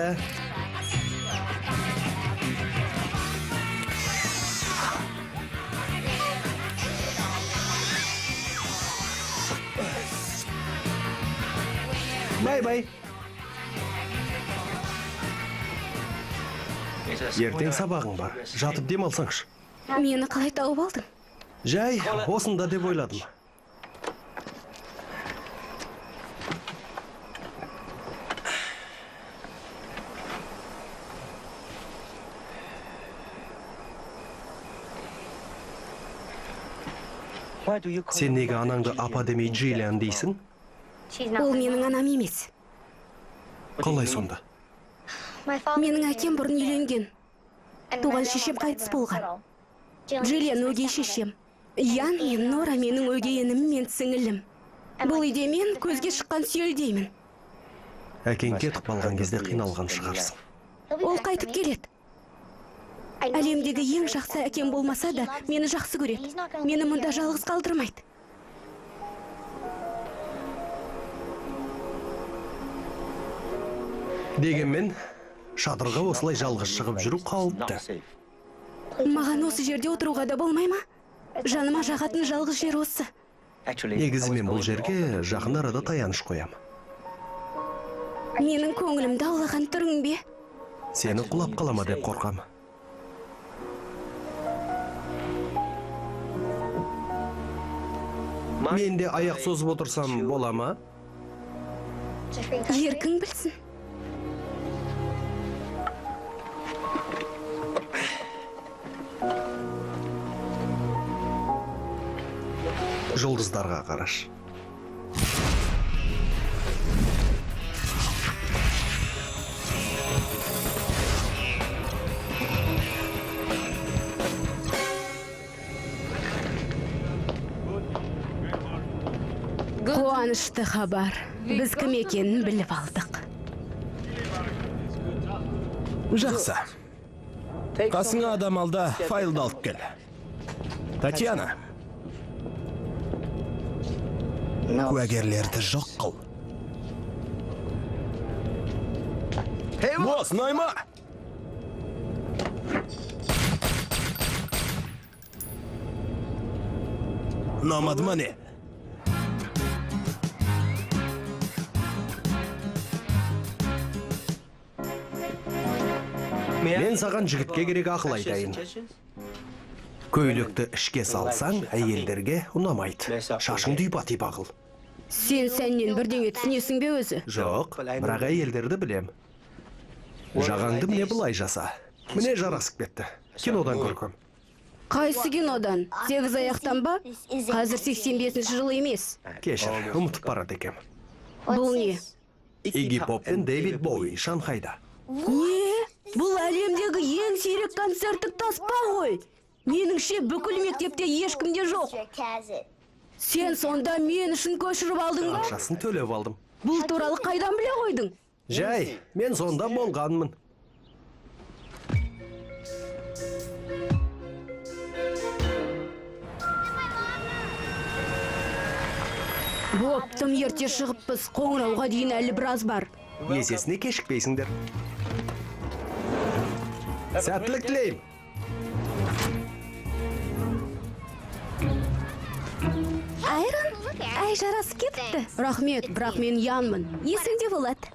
Бай-бай. Ертең сабағың бар. Жатып демалсаңшы. Мені қалай тауып алдың? Жай, осында деп ойладым. Сен неге анаңды апа демей Джиллиан дейсің? Ол менің анам емес. Қалай сонда? Менің әкем бұрын үйленген. Туған шешем қайтыс болған. Джиллиан өгей шешем. Ян мен Нора менің өгей інім мен сіңілім. Бұл үйде мен көзге шыққан сүйелдеймін. Әкең кетіп қалған кезде қиналған шығарсың. Ол қайтып келеді. Әлемдегі ең жақсы әкем болмаса да, мені жақсы көреді. Мені мұнда жалғыз қалдырмайды. Дегенмен, шатырға осылай жалғыз шығып жүру қауіпті. Маған осы жерде отыруға да болмай ма? Жаныма жағатын жалғыз жер осы. Негізі мен бұл жерге жақын арада таяныш қоям. Менің көңілімді аулаған түрің бе? Сені құлап қалама деп қорқам. Мен де аяқ созып отырсам бола ма? Еркің білсін. Жұлдыздарға қараш. Қуанышты хабар. Біз кім екенін біліп алдық. Жақсы. Қасыңа адам ал да, файлды алып кел. Татьяна. Куәгерлерді жоқ қыл. Босс, найма! Ұнамады ма не? Мен саған жігітке керек ақыл айтайын. Көйлекті ішке салсаң, әйелдерге ұнамайды. Шашыңды ұйпа-типа қыл. Сен сәннен бірдеңе түсінесің бе өзі? Жоқ, бірақ әйелдерді білем. Жағаңды міне былай жаса. Міне жарасып кетті. Кинодан көргем. Қайсы кинодан? Сегіз аяқтан ба? Қазір 85 жыл емес. Кешір, ұмытып барады екем. Бұл не? Игги Поп пен Дэвид Боуи Шанхайда. Не? Бұл әлемдегі ең сирек концерттік таспа ғой. Меніңше, бүкіл мектепте ешкімде жоқ. Сен сонда мен үшін көшіріп алдың ба? Ақшасын төлеп алдым. Бұл туралы қайдан біле қойдың? Жай, мен сонда болғанмын. Боп, тым ерте шығыппыз. Қоңырауға дейін әлі біраз бар. Есесіне кешікпейсіңдер. Сәттілік тілеймін. Айрон, ай жарасып кетіпті. Рахмет, бірақ мен Янмын. Есіңде болады.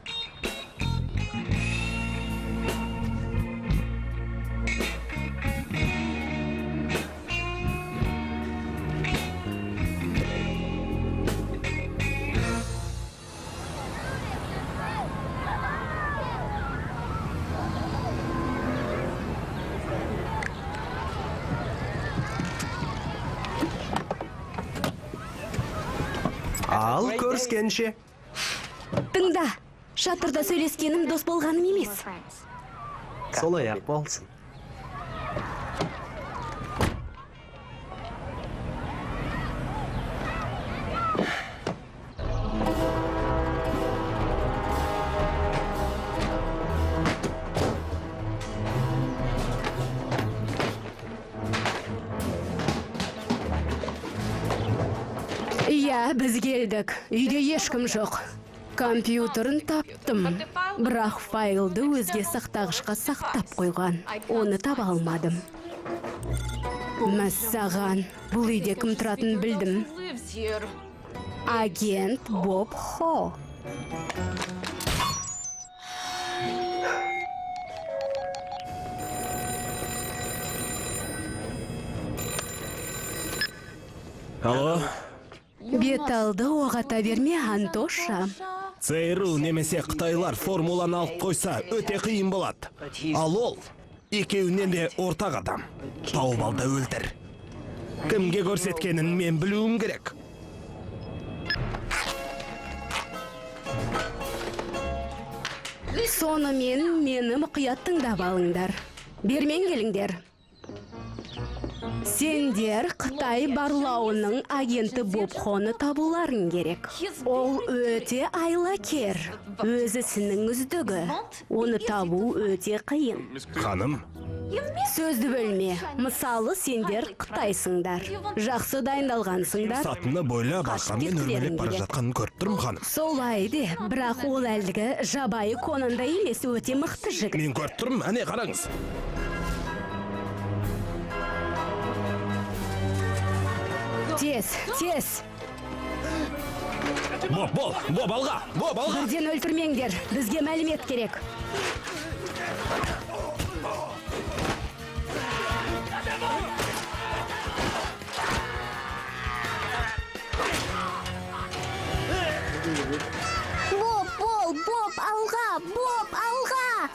Ал көріскенше. Тыңда, шатырда сөйлескенім дос болғаным емес. Солай ақ болсын. Иә, біз келдік. Үйде ешкім жоқ. Компьютерін таптым. Бірақ файлды өзге сақтағышқа сақтап қойған. Оны таба алмадым. Мәссаған, бұл үйде кім тұратынын білдім. Агент Боб Хо. Алло? Бет алды оқ ата берме, Антоша. ЦРУ немесе қытайлар формуланы алып қойса, өте қиын болады. Ал ол екеуінен де ортақ адам. Тауып ал да өлтір. Кімге көрсеткенін мен білуім керек. Сонымен мені мұқият тыңдап алыңдар. Бермен келіңдер. Сендер Қытай барлауының агенті Боб Хоны табуларың керек. Ол өте айлакер, өз ісінің үздігі. Оны табу өте қиын. Ханым, Сөзді бөлме. Мысалы, сендер қытайсыңдар. Жақсы дайындалғансыңдар. сатыны бойлап Қашып арқанмен кеткілерің өрмелеп бара келеді. жатқанын көріп тұрмын, ханым. Солай де, бірақ ол әлгі жабайы Конандай емес, өте мықты жігіт. Мен көріп тұрмын, әне қараңыз. Тез, тез. Боб, бол, Боб, алға, Боб, алға. Бірден өлтірмеңдер. Бізге мәлімет керек. Боб, бол, Боб, алға, Боб, алға!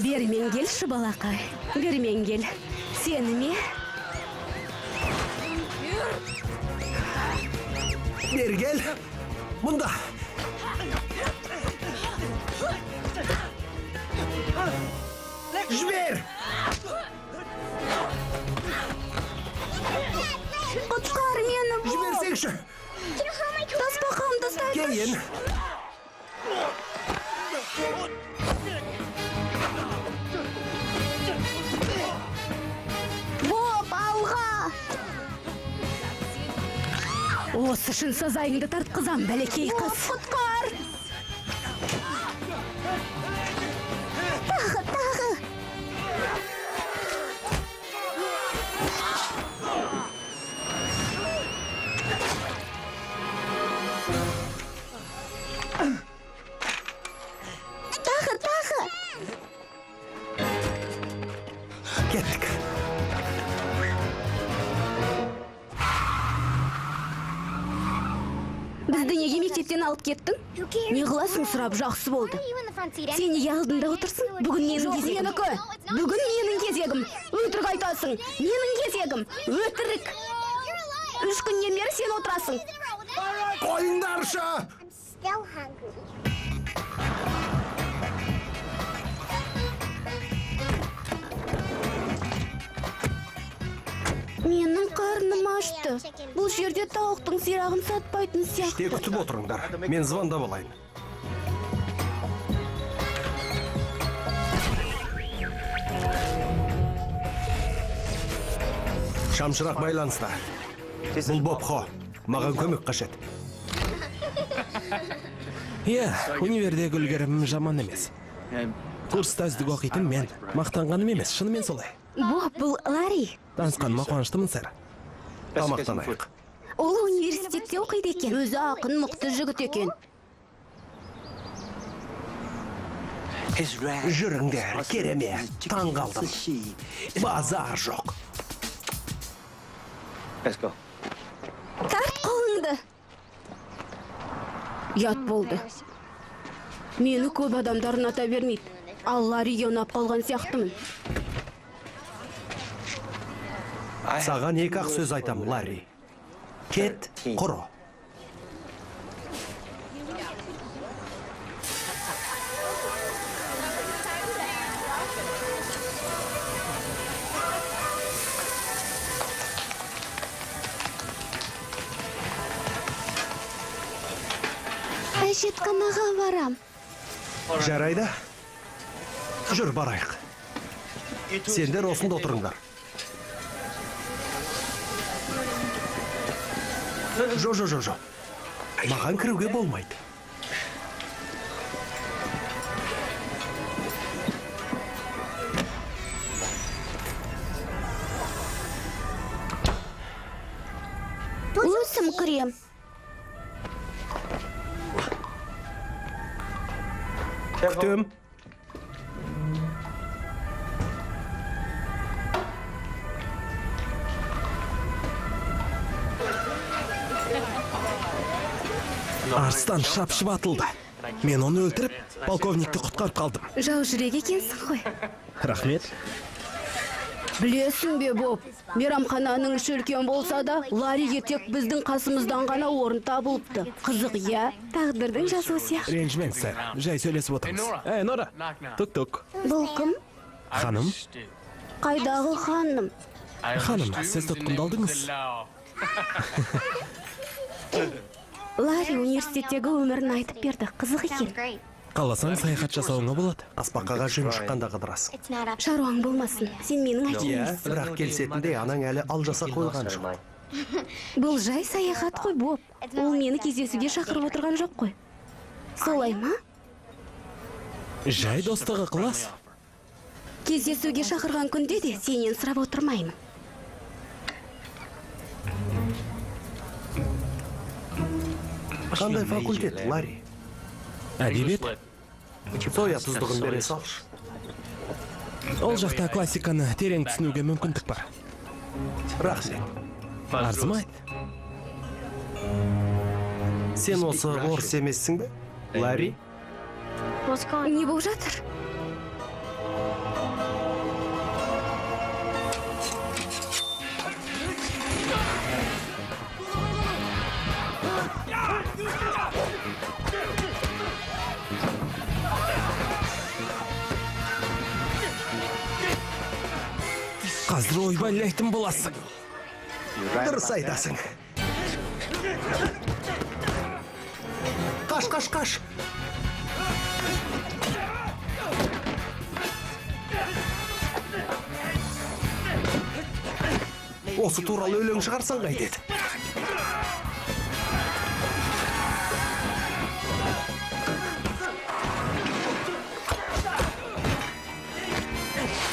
Бермен келші, балақай. Бермен кел. Сені ме? Бері кел. Мұнда. Жібер! Құтқар мені, Боб! Жіберсеңші! Тасбақамды ұстай тұршы. Кейін. Боб, алға! Осы үшін сазайыңды тартқызам, бәлекей Боб, қыз. құтқар! Тағы, тағы! Тағы, тағы! Кеттік. Бізді неге мектептен алып кеттің? Не қыласың сұрап, жақсы болды. Сен неге алдында отырсың? Бүгін менің кезегім. Менікі. Бүгін менің кезегім. Өтірік айтасың. Менің кезегім. Өтірік. 3 күннен бері сен отырасың. Қойыңдаршы! Still hungry. Менің қарным ашты. Бұл жерде тауықтың сирағын сатпайтын Іште сияқты. күтіп отырыңдар. Мен звондап алайын. Шамшырақ байланыста. Бұл Боб Хо. Маған көмек қажет. Иә, универдегі үлгерімім жаман емес. Курста үздік оқитын мен. Мақтанғаным емес, шынымен солай. Боб, бұл Ларри. Танысқаныма қуаныштымын, сэр. Тамақтанайық. Ол университетте оқиды екен. Өзі ақын, мықты жігіт екен. Жүріңдер, керемет. Таң қалдым. Базар жоқ. Let's go. Тарт қолыңды. Ұят болды. Мені көп адамдар ұната бермейді. Ал Ларриге ұнап қалған сияқтымын. Саған екі ақ сөз айтам, Ларри. Кет, құры. Әжетханаға барам. Жарайды. Жүр, барайық. Сендер осында отырыңдар. Жо, жо, жо, жо. Маған кіруге болмайды. Өзім кірем. Күтем. Арыстан шапшып атылды. Мен оны өлтіріп, полковникті құтқарып қалдым. Жау жүрек екенсің ғой. Рахмет. Білесің бе, Боб, мейрамхананың іші үлкен болса да, Ларриге тек біздің қасымыздан ғана орын табылыпты. Қызық, иә? Тағдырдың жазуы сияқты. Ренжімеңіз, сэр. Жай сөйлесіп отырмыз. Эй, Нора. Тук-тук. Бұл кім? Ханым. Қайдағы ханым? Ханым, сіз тұтқындалдыңыз. Ларри университеттегі өмірін айтып берді. Қызық екен. Қаласаң саяхат жасауыңа болады. Тасбақаға жүн шыққанда қыдырасың. Шаруаң болмасын. Сен менің әкем Иә, емессің. бірақ келісетіндей анаң әлі алжаса қойған жоқ. Бұл жай саяхат қой, Боб. Ол мені кездесуге шақырып отырған жоқ қой. Солай ма? Жай достық ықылас. Кездесуге шақырған күнде де сенен сұрап отырмаймын. Қандай факультет, Ларри? Әдебиет. Соя тұздығын бере салшы. Ол жақта классиканы терең түсінуге мүмкіндік бар. Рахмет. Арзымайды. Сен осы орыс емессің бе, Ларри? Не болып жатыр? Қазір ойбайлайтын боласың. Дұрыс айтасың. Қаш, қаш, қаш! Осы туралы өлең шығарсаң қайтеді?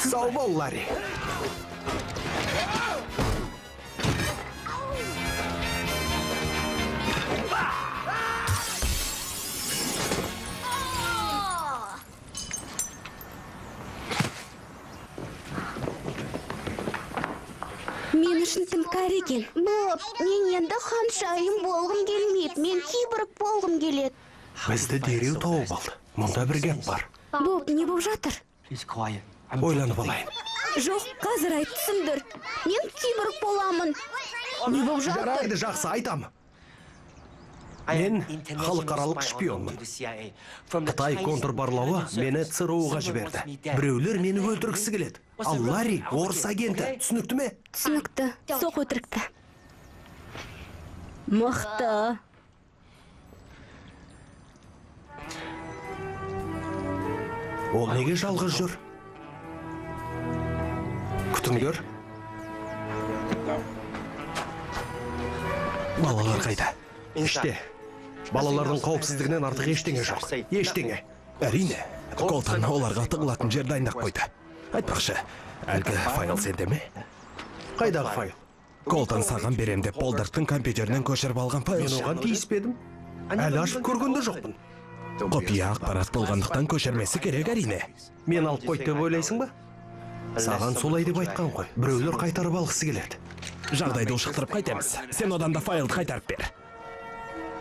Сау бол, Ларри. Мен үшін тым кәрі екен. Боб, мен енді ханшайым болғым келмейді. Мен киборг болғым келеді. Бізді дереу тауып алды. Мұнда бір гәп бар. Боб, не болып жатыр? Ойланып алайын. Жоқ, қазір айт, түсіндір. Мен киборг боламын. Не болып жатыр? Жарайды, жақсы, айтам. Мен халықаралық шпионмын. Қытай контрбарлауы мені ЦРУ-ға жіберді. Біреулер мені өлтіргісі келеді. Ал Ларри орыс агенті, түсінікті ме? Түсінікті. Соқ өтірікті. Мықты. Ол неге жалғыз жүр? Күтіңдер. Балалар қайда? Іште. Балалардың қауіпсіздігінен артық ештеңе жоқ. Ештеңе. Әрине, Колтон оларға тығылатын жер дайындап қойды. Айтпақшы, әлгі файл сенде ме? Қайдағы файл? Колтон саған берем деп Полдарттың компьютерінен көшіріп алған файл. Мен оған тиіспедім. Әлі ашып көрген де жоқпын. Құпия ақпарат болғандықтан көшірмесі керек, әрине. Мен алып қойды деп ойлайсың ба? Саған солай деп айтқан ғой. Біреулер қайтарып алғысы келеді. Жағдайды ушықтырып қайтеміз. Сен одан да файлды қайтарып бер.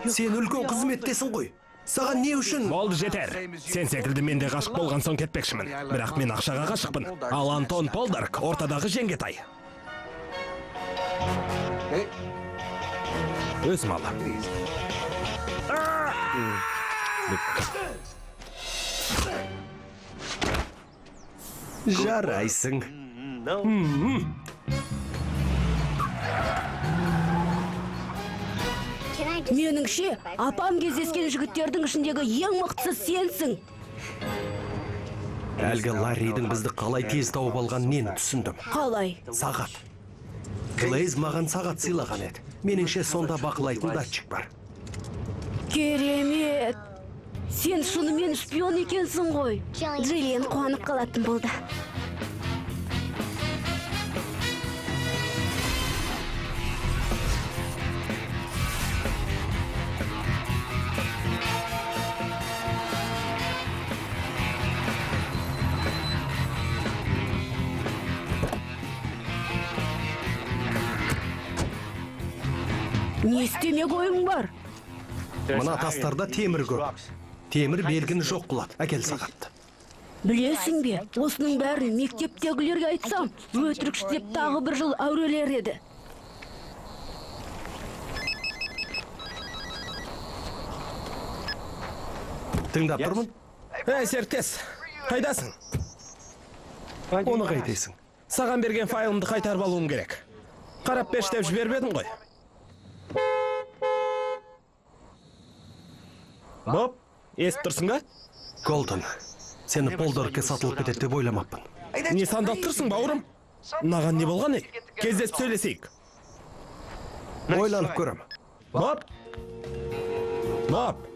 Сен үлкен қызметтесің ғой. Саған не үшін? Болды, жетер. Сен секілді мен де ғашық болған соң кетпекшімін. Бірақ мен ақшаға ғашықпын. Ал Антон Полдарк ортадағы жеңгетай. Өз малы. Жарайсың. Меніңше, апам кездескен жігіттердің ішіндегі ең мықтысы сенсің. Әлгі Ларридің бізді қалай тез тауып алғанын мен түсіндім. Қалай? Сағат. Глейз маған сағат сыйлаған еді. Меніңше, сонда бақылайтын датчик бар. Керемет. Сен шынымен шпион екенсің ғой. Джиллиан қуанып қалатын болды. Не істемек ойың бар? Мына тастарда темір көп. Темір белгіні жоқ қылады. Әкел сағатты. Білесің бе, осының бәрін мектептегілерге айтсам, өтірікші деп тағы бір жыл әурелер еді. Тыңдап тұрмын. Әй, серіктес, қайдасың? Оны қайтесің? Саған берген файлымды қайтарып алуым керек. Қарап берші деп жіберіп едім ғой. Боб, естіп тұрсың ба? Колтон, сені Полдаркке сатылып кетеді деп ойламаппын. Не сандалып тұрсың, бауырым? Маған не болған ей? Кездесіп сөйлесейік. Ойланып көрем. Боб! Боб!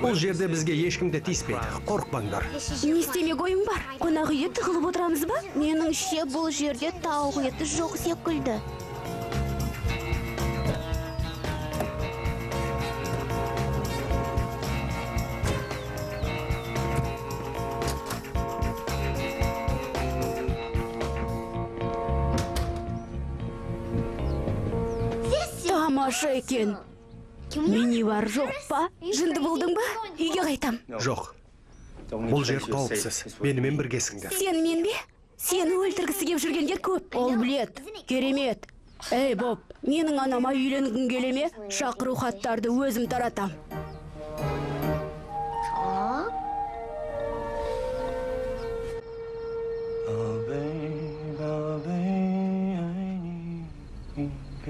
Бұл жерде бізге ешкім де тиіспейді. Қорықпаңдар. Не істемек ойың бар? Қонақ үйде тығылып отырамыз ба? Меніңше, бұл жерде тауық еті жоқ секілді. Тамаша екен. Мини бар жоқ па? Жынды болдың ба? Үйге қайтам. Жоқ. Бұл жер қауіпсіз. Менімен біргесіңдер. Сенімен бе? Сені өлтіргісі кеп жүргендер көп. Ол білет. Керемет. Ей, Боб, менің анама үйленгің келе ме? Шақыру хаттарды өзім таратам. 宝贝，宝贝，爱你一辈，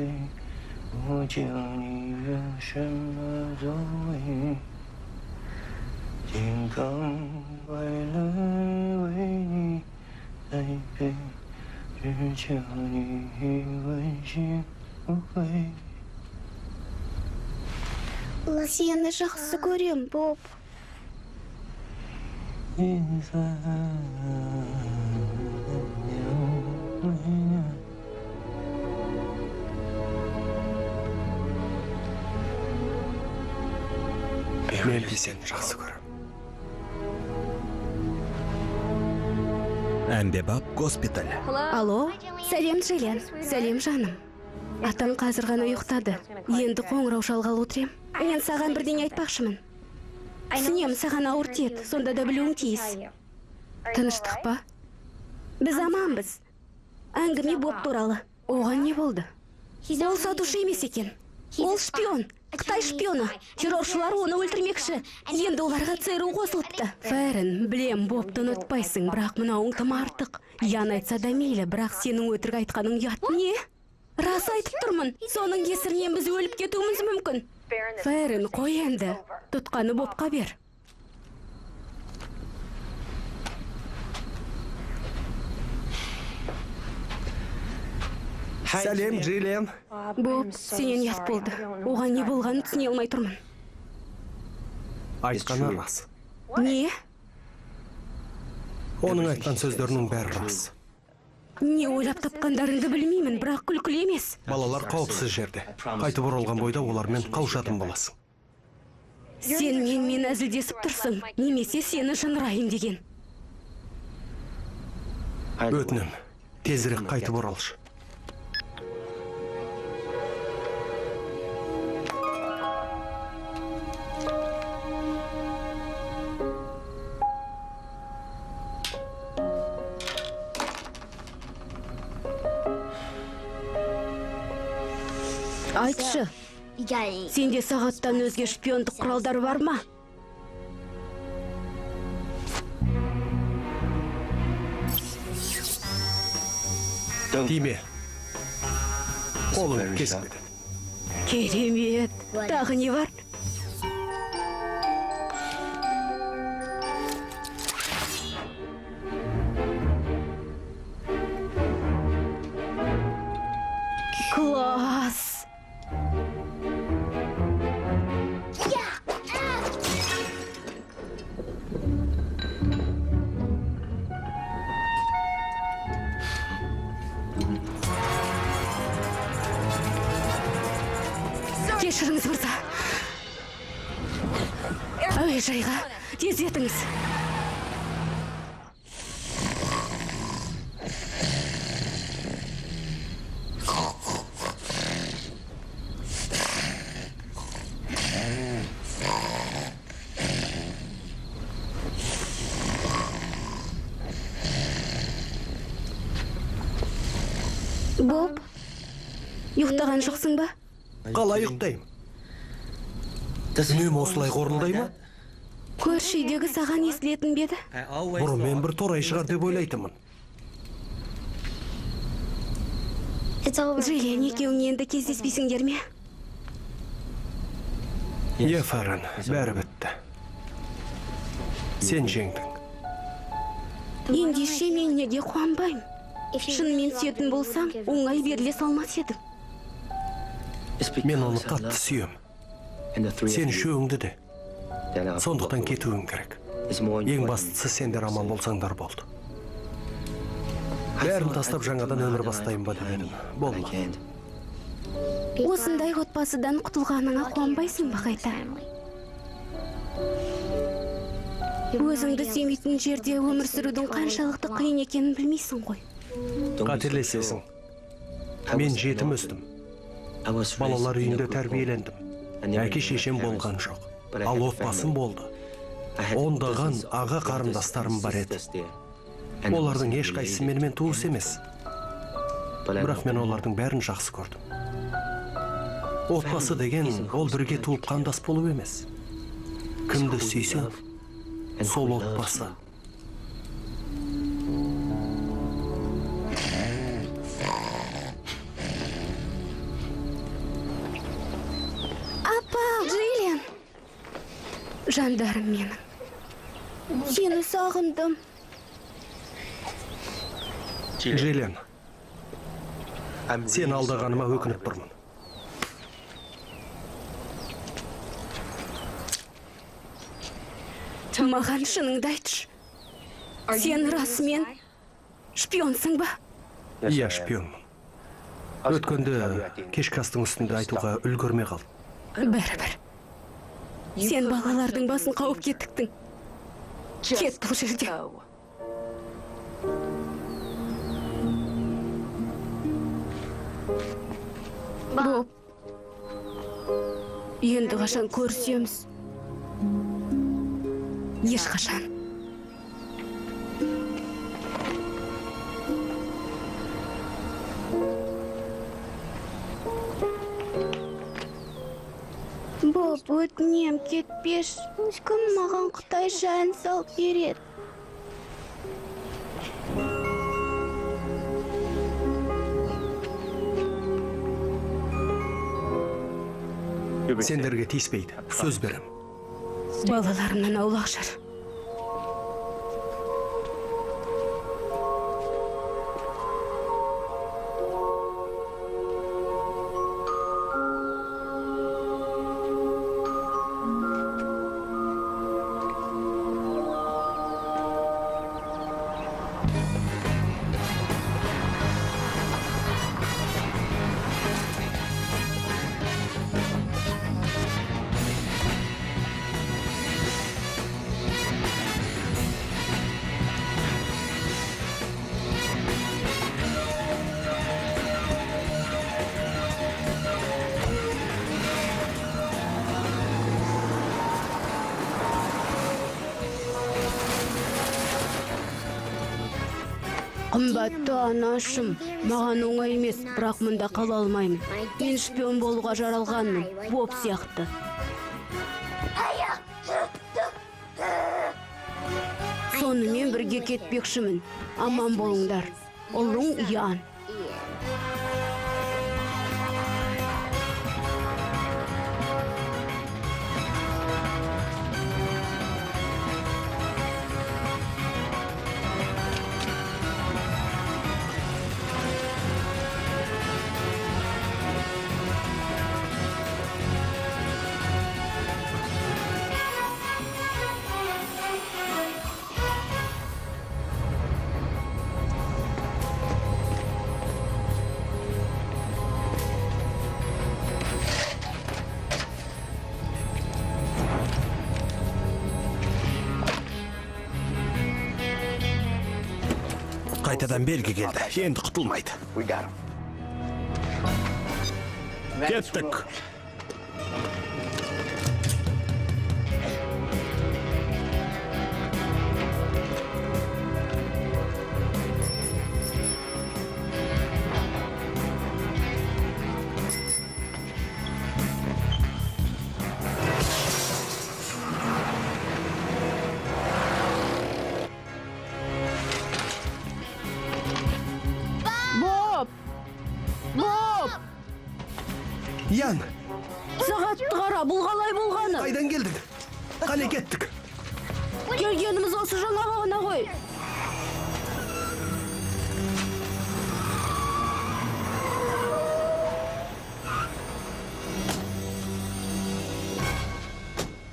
我叫你有什么作为？健康快乐为你栽培，只求你问心无愧。 Сені жақсы көрем, Боб. 云散 Мен де сені жақсы көремін. Әмбебап госпиталь. Алло, сәлем, Джиллиан. Сәлем, жаным. Атаң қазір ғана ұйықтады. Енді қоңырау шалғалы отыр ем. Мен саған бірдеңе айтпақшымын. Түсінемін, саған ауыр тиеді, сонда да білуің тиіс. Тыныштық па? Біз аманбыз. Әңгіме Боб туралы. Оған не болды? Ол сатушы емес екен. Ол шпион. Қытай шпионы. Терроршылар оны өлтірмекші. Енді оларға ЦРУ қосылыпты. Фәрін, білем, Бобты ұнатпайсың, бірақ мынауың тым артық. Ян айтса да мейлі, бірақ сенің өтірік айтқаның ұят. Не? Рас айтып тұрмын. Соның кесірінен біз өліп кетуіміз мүмкін. Фәрін, қой енді. Тұтқаны Бобқа бер. Сәлем, Джиллиан. Боб, сенен ұят болды. Оған не болғанын түсіне алмай тұрмын. Айтқаны рас. Не? Оның айтқан сөздерінің бәрі рас. Не ойлап тапқандарыңды білмеймін, бірақ күлкілі емес. Балалар қауіпсіз жерде. Қайтып оралған бойда олармен қауышатын боласың. Сен менімен әзілдесіп тұрсың, немесе сені жын ұрайын деген. Өтінем, тезірек қайтып оралшы. Айтшы, сенде сағаттан өзге шпиондық құралдар бар ма? Тиме. Қолың кесіп кетеді. Керемет. Тағы не бар? Класс! Кешіріңіз, мырза. Әуежайға тездетіңіз. Боб, ұйықтаған жоқсың ба? Қалай ұйықтаймын? Үнемі осылай қорылдай ма? Көрші үйдегі саған естілетін бе еді? Бұрын мен бір торай шығар деп ойлайтынмын. Джиллиан, екеуің енді кездеспейсіңдер ме? Иә, Фәрін, бәрі бітті. Сен жеңдің. Ендеше мен неге қуанбаймын? Шынымен сүйетін болсам, оңай беріле салмас едім. Мен оны қатты сүйем. Сен үшеуіңді де. Сондықтан кетуім керек. Ең бастысы сендер аман болсаңдар болды. Бәрін тастап жаңадан өмір бастайын ба деп едім. Болмады. Осындай отбасыдан құтылғаныңа қуанбайсың ба қайта? Өзіңді сүймейтін жерде өмір сүрудің қаншалықты қиын екенін білмейсің ғой. Қателесесің. Мен жетім өстім. Балалар үйінде тәрбиелендім. Әке шешем болған жоқ, ал отбасым болды. Ондаған аға қарындастарым бар еді. Олардың ешқайсысы менімен туыс емес. Бірақ мен олардың бәрін жақсы көрдім. Отбасы деген ол бірге туып қандас болу емес. Кімді сүйсең, сол отбасы. Апа, Джиллиан! Жандарым менің. Сені сағындым. Джиллиан, сені алдағаныма өкініп тұрмын. Маған шыныңды айтшы. Сен расымен шпионсың ба? Иә, шпионмын. Өткенде кешкі астың үстінде айтуға үлгермей қалдым. Бәрібір. Сен балалардың басын қауіпке тіктің. Кет бұл жерде. Боб. Енді қашан көрісеміз? Ешқашан. Боб, өтінем, кетпеші. Кім маған қытайша ән салып береді? Сендерге тиіспейді, сөз берем. Балаларымнан аулақ жүр. Қымбатты анашым, маған оңай емес, бірақ мұнда қала алмаймын. Мен шпион болуға жаралғанмын, Боб сияқты. Сонымен бірге кетпекшімін. Аман болыңдар. Ұлың Ян. Қайтадан белгі келді. Енді құтылмайды. Кеттік. Боб! Боб! Ян, Сағатты қара, бұл қалай болғаны? қайдан келдің? Қане кеттік? Келгеніміз осы жаңа ғана ғой.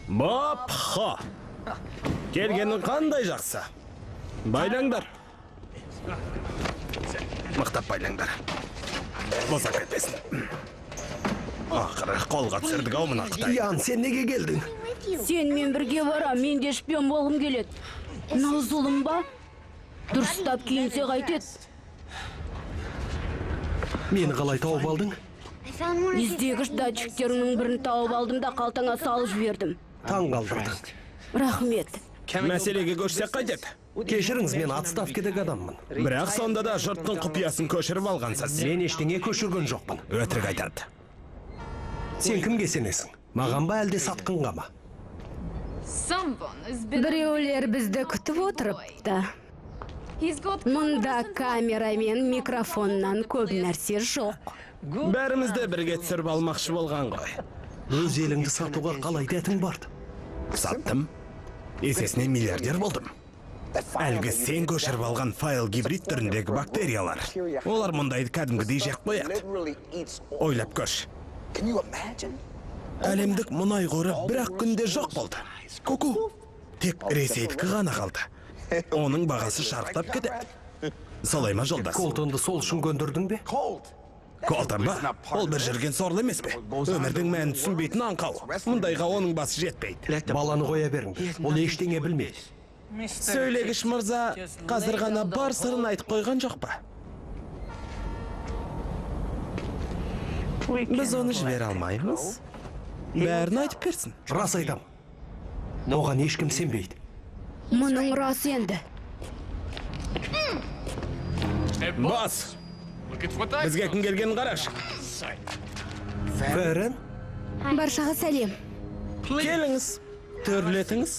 Боб Хо. Келгенің қандай жақсы. Байлаңдар. Мықтап байлаңдар. Босап кетпесін. Ақыры қолға түсірдік ау мына қытай. Ян, сен неге келдің? Сенімен бірге барам, мен де шпион болғым келеді. Мынау зұлым ба? Дұрыстап киінсе қайтеді. Мені қалай тауып алдың? Іздегіш датчиктеріңнің бірін тауып алдым да қалтаңа салып жібердім. Таң қалдырдың. Рахмет. Мәселеге көшсек қайтеді? Кешіріңіз, мен отставкедегі адаммын. Бірақ сонда да жұрттың құпиясын көшіріп алғансыз. Мен ештеңе көшірген жоқпын. Өтірік айтады. Сен кімге сенесің? Маған ба, әлде сатқынға ма? Біреулер бізді күтіп отырыпты. Мұнда камера мен микрофоннан көп нәрсе жоқ. Бәрімізді бірге түсіріп алмақшы болған ғой. Өз еліңді сатуға қалай дәтің барды? Саттым. Есесіне миллиардер болдым. Әлгі сен көшіріп алған файл гибрид түріндегі бактериялар. Олар мұндайды кәдімгідей жеп қояды. Ойлап көрші. Әлемдік мұнай қоры бір-ақ күнде жоқ болды. Ку-ку. Тек Ресейдікі ғана қалды. Оның бағасы шарықтап кетеді. Солай ма, жолдас? Колтонды сол үшін көндірдің бе? Колтон ба? Ол бір жүрген сорлы емес пе? Өмірдің мәнін түсінбейтін аңқау. Мұндайға оның басы жетпейді. Баланы қоя беріңдер. Ол ештеңе білмейді. Сөйлегіш мырза қазір ғана бар сырын айтып қойған жоқ па? Біз оны жібере алмаймыз. Бәрін айтып берсін. Рас айтам. Оған ешкім сенбейді. Мұның рас енді. Бас! Бізге кім келгенін қарашы. Ферен? Баршаға сәлем. Келіңіз, төрлетіңіз.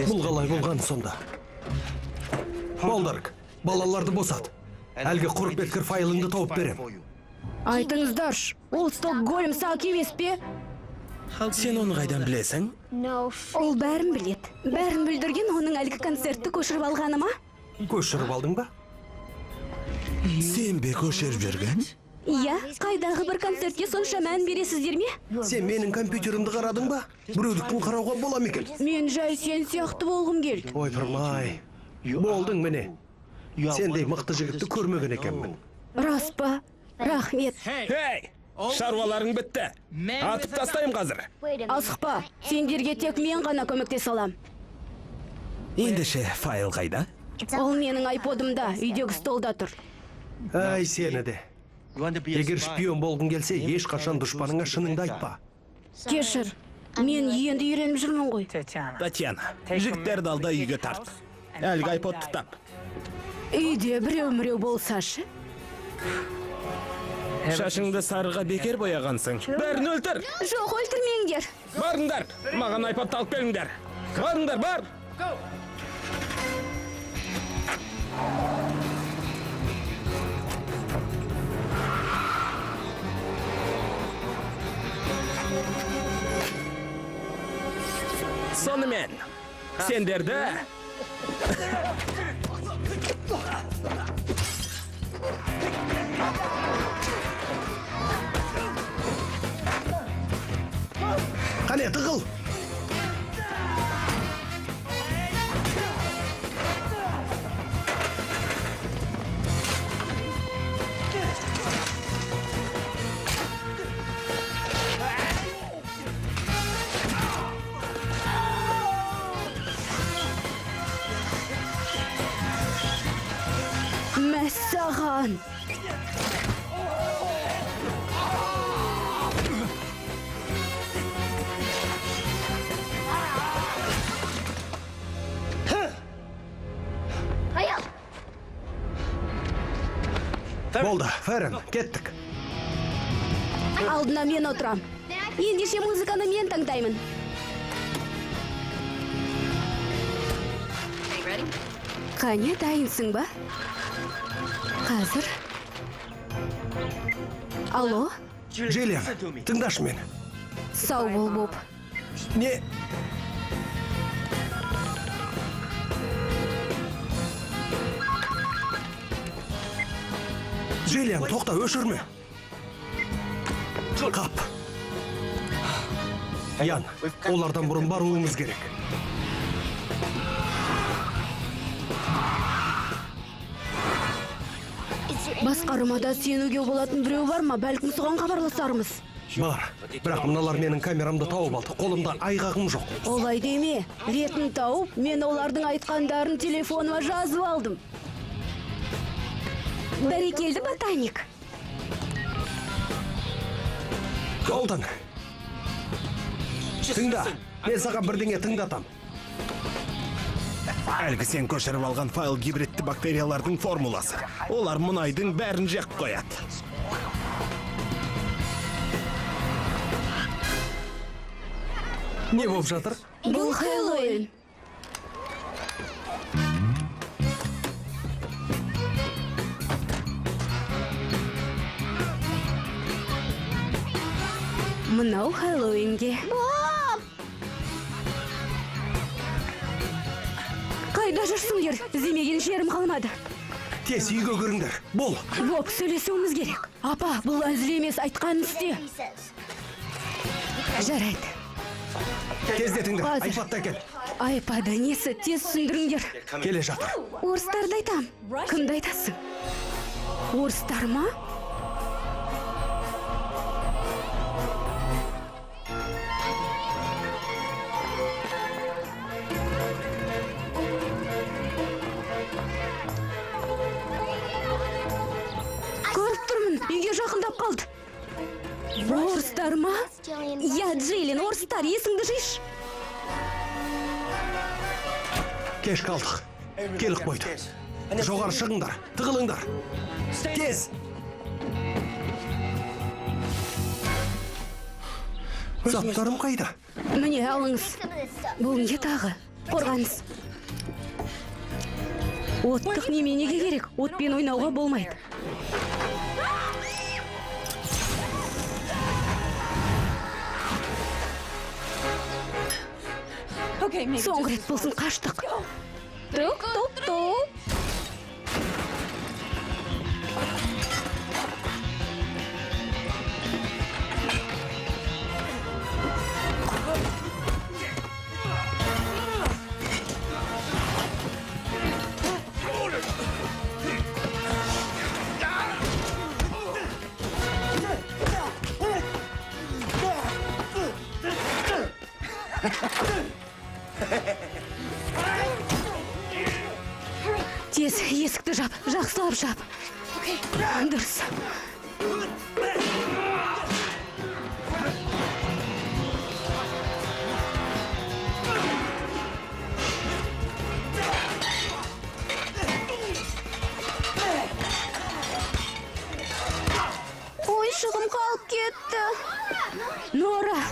Бұл қалай болған сонда? Болдарк, балаларды босат. Әлгі құрып кеткір файлыңды тауып берем. Айтыңыздаршы, ол Стокгольм Саки емес пе? Сен оны қайдан білесің? Ол бәрін біледі. Бәрін бүлдірген оның әлгі концертті көшіріп алғаны ма? Көшіріп алдың ба? Сен бе көшіріп жүрген? Иә, қайдағы бір концертке сонша мән бересіздер ме? Сен менің компьютерімді қарадың ба? Біреудікін қарауға бола ма екен? Мен жай сен сияқты болғым келді. Ойпырмай, болдың міне. Сендей мықты жігітті көрмеген екенмін. Рас па? Рахмет. Ей! Шаруаларың бітті. Атып тастаймын қазір. Асықпа, сендерге тек мен ғана көмектесе алам. Ендеше файл қайда? Ол менің айподымда, үйдегі столда тұр. Әй, сені де. Егер шпион болғың келсе, ешқашан дұшпаныңа шыныңды айтпа. Кешір, мен енді үйреніп жүрмін ғой. Татьяна, жігіттерді алда үйге тарт. Әлгі айподты тап. Үйде біреу-міреу болсашы. Шашыңды сарыға бекер бояғансың. Бәрін өлтір! Жоқ, өлтірмеңдер. Барыңдар! Маған айподты алып келіңдер. Барыңдар, бар! Сонымен, сендерді Қане, тығыл! Мәссаған. Болды, Ферен, кеттік. Алдына мен отырам. Ендеше музыканы мен таңдаймын. Қане, дайынсың ба? Қазір. Алло, Джиллиан, тыңдашы мені. сау бол, Боб. Не? Джиллиан, тоқта, өшірме. Қап. Ян, олардан бұрын баруымыз керек. Басқармада сенуге болатын біреу бар ма? Бәлкім соған хабарласармыз. Бар, бірақ мыналар менің камерамды тауып алды. Қолымда айғағым жоқ. Олай деме. Ретін тауып, мен олардың айтқандарын телефоныма жазып алдым. Бәрекелді, ботаник. Колтон. Тыңда, мен саған бірдеңе тыңдатам. Әлгі сен көшіріп алған файл гибридті бактериялардың формуласы. Олар мұнайдың бәрін жеп қояды. Не болып жатыр? Бұл Хэллоуин. Мынау Хэллоуинге. Боб! Қайда жүрсіңдер? Іздемеген жерім қалмады. Тез үйге кіріңдер. Бол. Боб, сөйлесуіміз керек. Апа, бұл әзіл емес, айтқанын істе. Жарайды. Тездетіңдер. Қазір. Айпадты әкел. Айпады несі, тез түсіндіріңдер. Келе жатыр. Орыстарды айтам. Кімді айтасың? Орыстар ма? Көріп тұрмын, үйге жақындап қалды. Орыстар ма? Я, Джиллин, орыстар, есіңді жишы. Кеш қалдық. Келіп қойды. Жоғары шығыңдар. Тығылыңдар. Тез. Заттарым қайда? Міне, алыңыз. Бұл не тағы? Қорғаныс. Оттық неменеге керек? Отпен ойнауға болмайды. Соңғы рет болсын қаштық. Тук, тук, тук. Тез есікті жап, жақсылап жап. Дұрыс. Ой, шығым қалып кетті. Нора,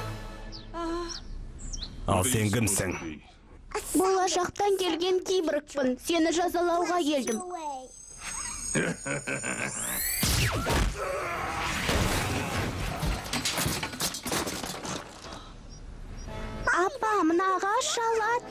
Ал сен кімсің? Болашақтан келген киборгпын. Сені жазалауға келдім. Апа, мына ағаш шалады.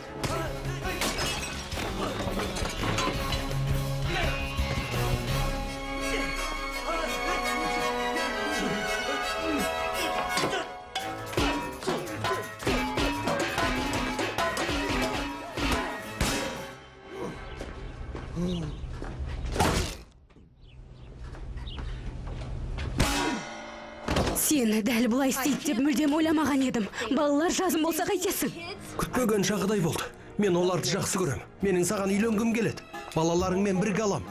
Сені дәл бұлай істейді деп мүлдем ойламаған едім. Балалар жазым болса қайтесің? Күтпеген жағдай болды. Мен оларды жақсы көрем. Менің саған үйленгім келеді. Балаларыңмен бірге алам.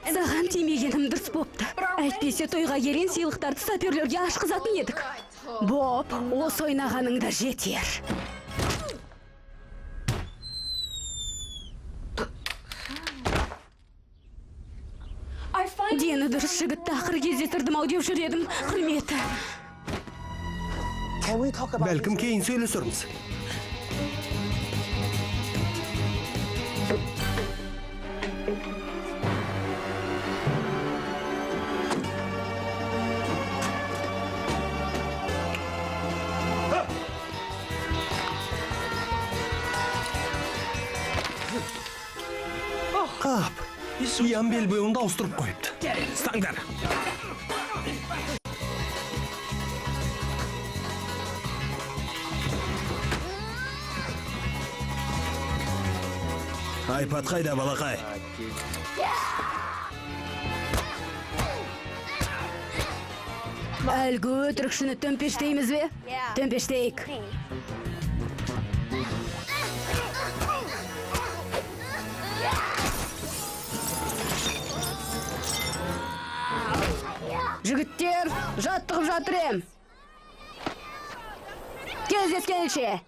Саған тимегенім дұрыс бопты. Әйтпесе тойға келген сыйлықтарды саперлерге ашқызатын едік. Боб, осы ойнағаның да жетер. Дені дұрыс жігітті ақыры кездестірдім ау деп жүр едім. Құрметі. Бәлкім кейін сөйлесерміз. Қап, Ян белбеуімді ауыстырып қойыпты. Ұстаңдар. Айпад қайда, балақай? Әлгі өтірікшіні төмпештейміз бе? Төмпештейік. Жігіттер, жаттығып жатыр ем. Кездескенше.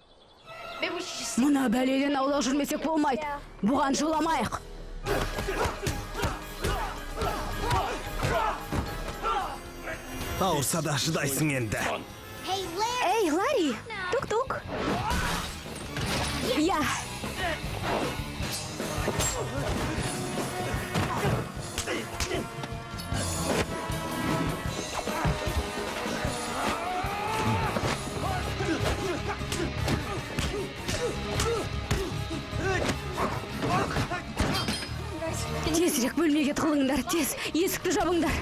Мына бәледен аулақ жүрмесек болмайды. Бұған жоламайық. Ауырса да шыдайсың енді. Эй, Ларри! Тук-тук. Я. Тезірек бөлмеге тығылыңдар, тез. Есікті жабыңдар.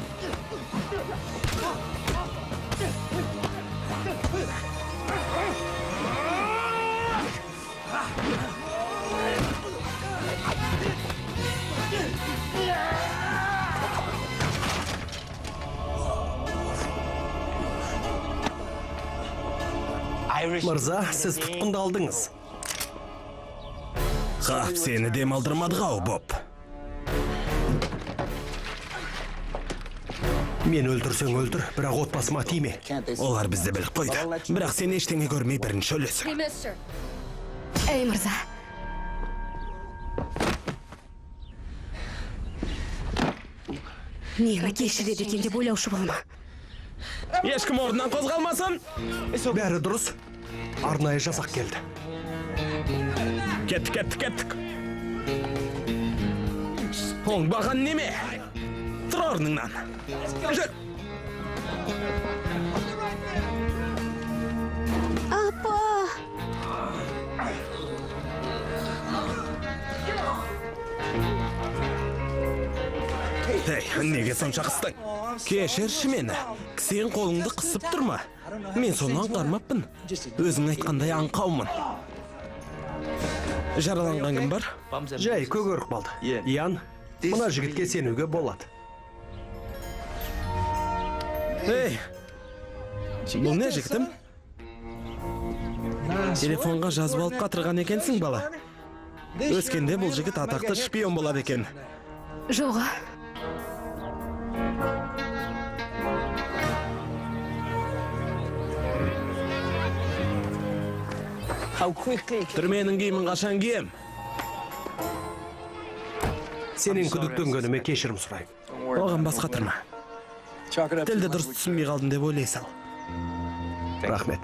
Мырза, сіз тұтқындалдыңыз. Қап, сені демалдырмадық ау, Боб. Мен өлтірсең өлтір, бірақ отбасыма тиме. Олар бізді біліп қойды. Бірақ сен ештеңе көрмей бірінші өлесің. Эй, мырза. Мені кешіреді екен деп ойлаушы болма. Ешкім орнынан қозғалмасын. Бәрі дұрыс. Арнайы жасақ келді. Кеттік, кеттік, кеттік. Оңбаған неме? Тұр орныңнан. Жүр. Апа! Ей, неге сонша қыстың? Кешірші мені. Сен қолыңды қысып тұрма. Мен соны аңғармаппын. Өзің айтқандай аңқаумын. Жараланған кім бар? Жай көгеріп қалды. Ян, мына жігітке сенуге болады. Ей, бұл не жігітім? Телефонға жазып алып қатырған екенсің, бала. Өскенде бұл жігіт атақты шпион болады екен. Жоға. Түрменің киімін қашан кием? Сенен күдіктенгеніме кешірім сұраймын. Оған бас қатырма. Тілді дұрыс түсінбей қалдым деп ойлай сал. Рахмет.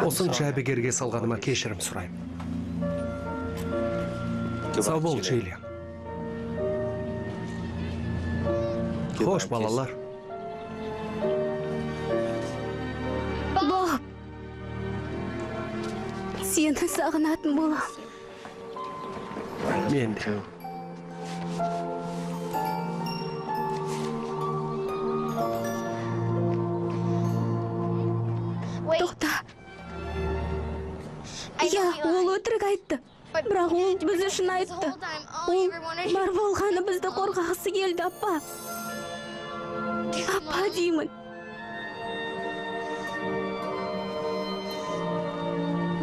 Осынша әбігерге салғаныма кешірім сұраймын. Сау бол, Джиллиан. Хош, балалар. Боб. Сені сағынатын болам. Мен де. Тоқта. Иә, ол өтірік айтты. Бірақ ол біз үшін айтты. Ол бар болғаны бізді қорғағысы келді, апа. Апа деймін.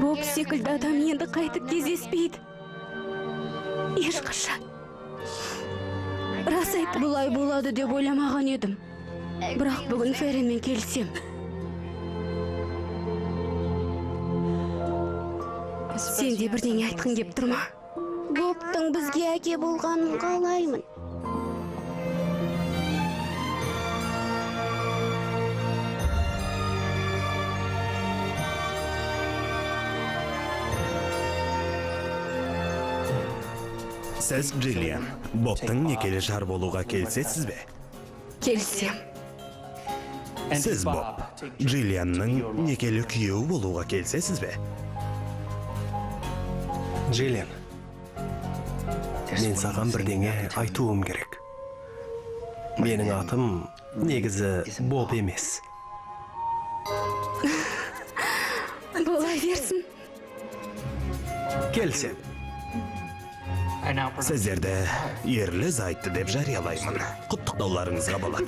Боб секілді адам енді қайтып кездеспейді. Ешқашан. Рас айт, бұлай болады деп ойламаған едім. Бірақ бүгін Ферримен келісем. Сен де бірдеңе айтқың кеп тұр ма? Бобтың бізге әке болғанын қалаймын. Сіз Джиллиан, Бобтың некелі жар болуға келісесіз бе? Келісем. Сіз Боб, Джиллианның некелі күйеуі болуға келісесіз бе? Джиллиан, мен саған бірдеңе айтуым керек. Менің атым негізі Боб емес. Бола берсін. Келісем. Сіздерді ерлі зайыпты деп жариялаймын. Құттықтауларыңызға болады.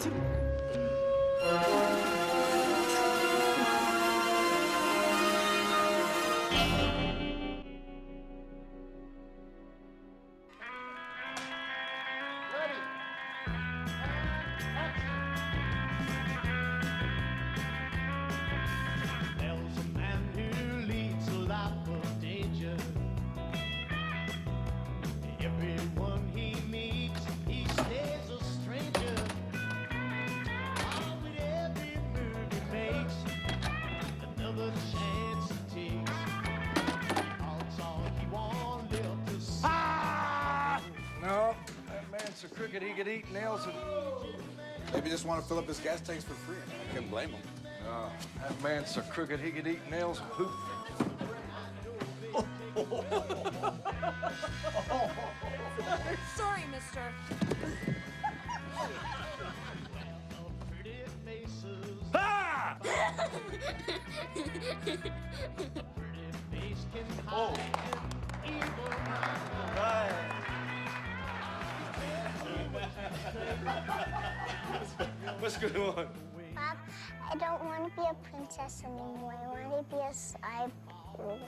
Another chance he takes. Odds are he won't live to see. No, that man's so crooked he could eat nails and... Maybe just want to fill up his gas tanks for free. I can't blame him. No, that man's so crooked he could eat nails and poop. Sorry, mister. Pretty faces. Ah! Pretty face can hide an evil mind. What's going on? Bob, I don't want to be a princess anymore. I want to be a cyborg.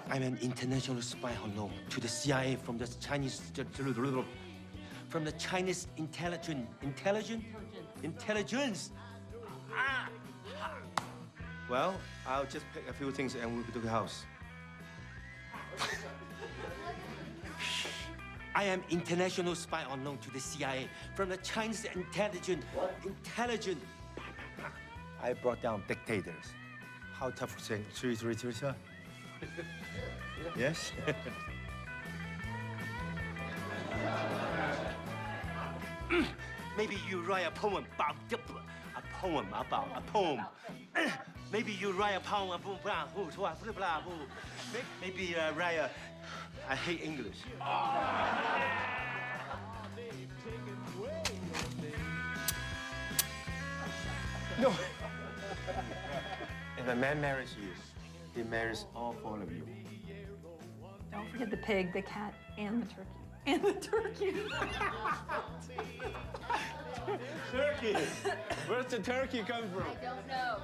I'm an international spy on loan to the CIA from the Chinese intelligence. Ah! Well, I'll just pick a few things and we'll go to the house. I am international spy on loan to the CIA from the Chinese intelligence. Intelligence. I brought down dictators. How tough saying 3, 3, 3, 3? Yes. Maybe you write a poem about a poem about a poem. Maybe you write a poem about maybe you write a. I hate English. No. If a man marries you, he marries all four of you. Don't forget the pig, the cat, and the turkey. And the turkey. Turkey! Where's the turkey come from? I don't know.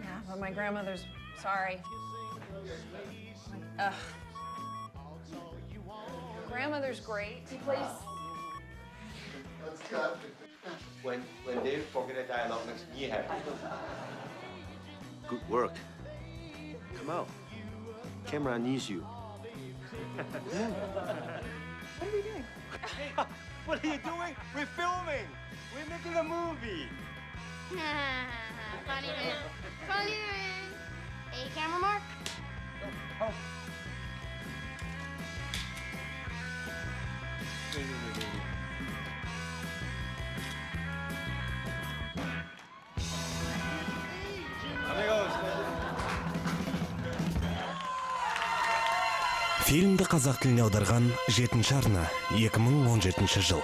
Yeah, but my grandmother's sorry. Ugh. Grandmother's great. He plays. When they forget a dialogue, makes me happy. Good work. Come out. Camera needs you. What are we doing? What are you doing? We're filming. We're making a movie. Funny man. Funny man. Hey, camera Mark. Oh. Wait, wait, wait, wait, wait. Amigos. Фильмді қазақ тіліне аударған Жетінші арна, 2017 жыл.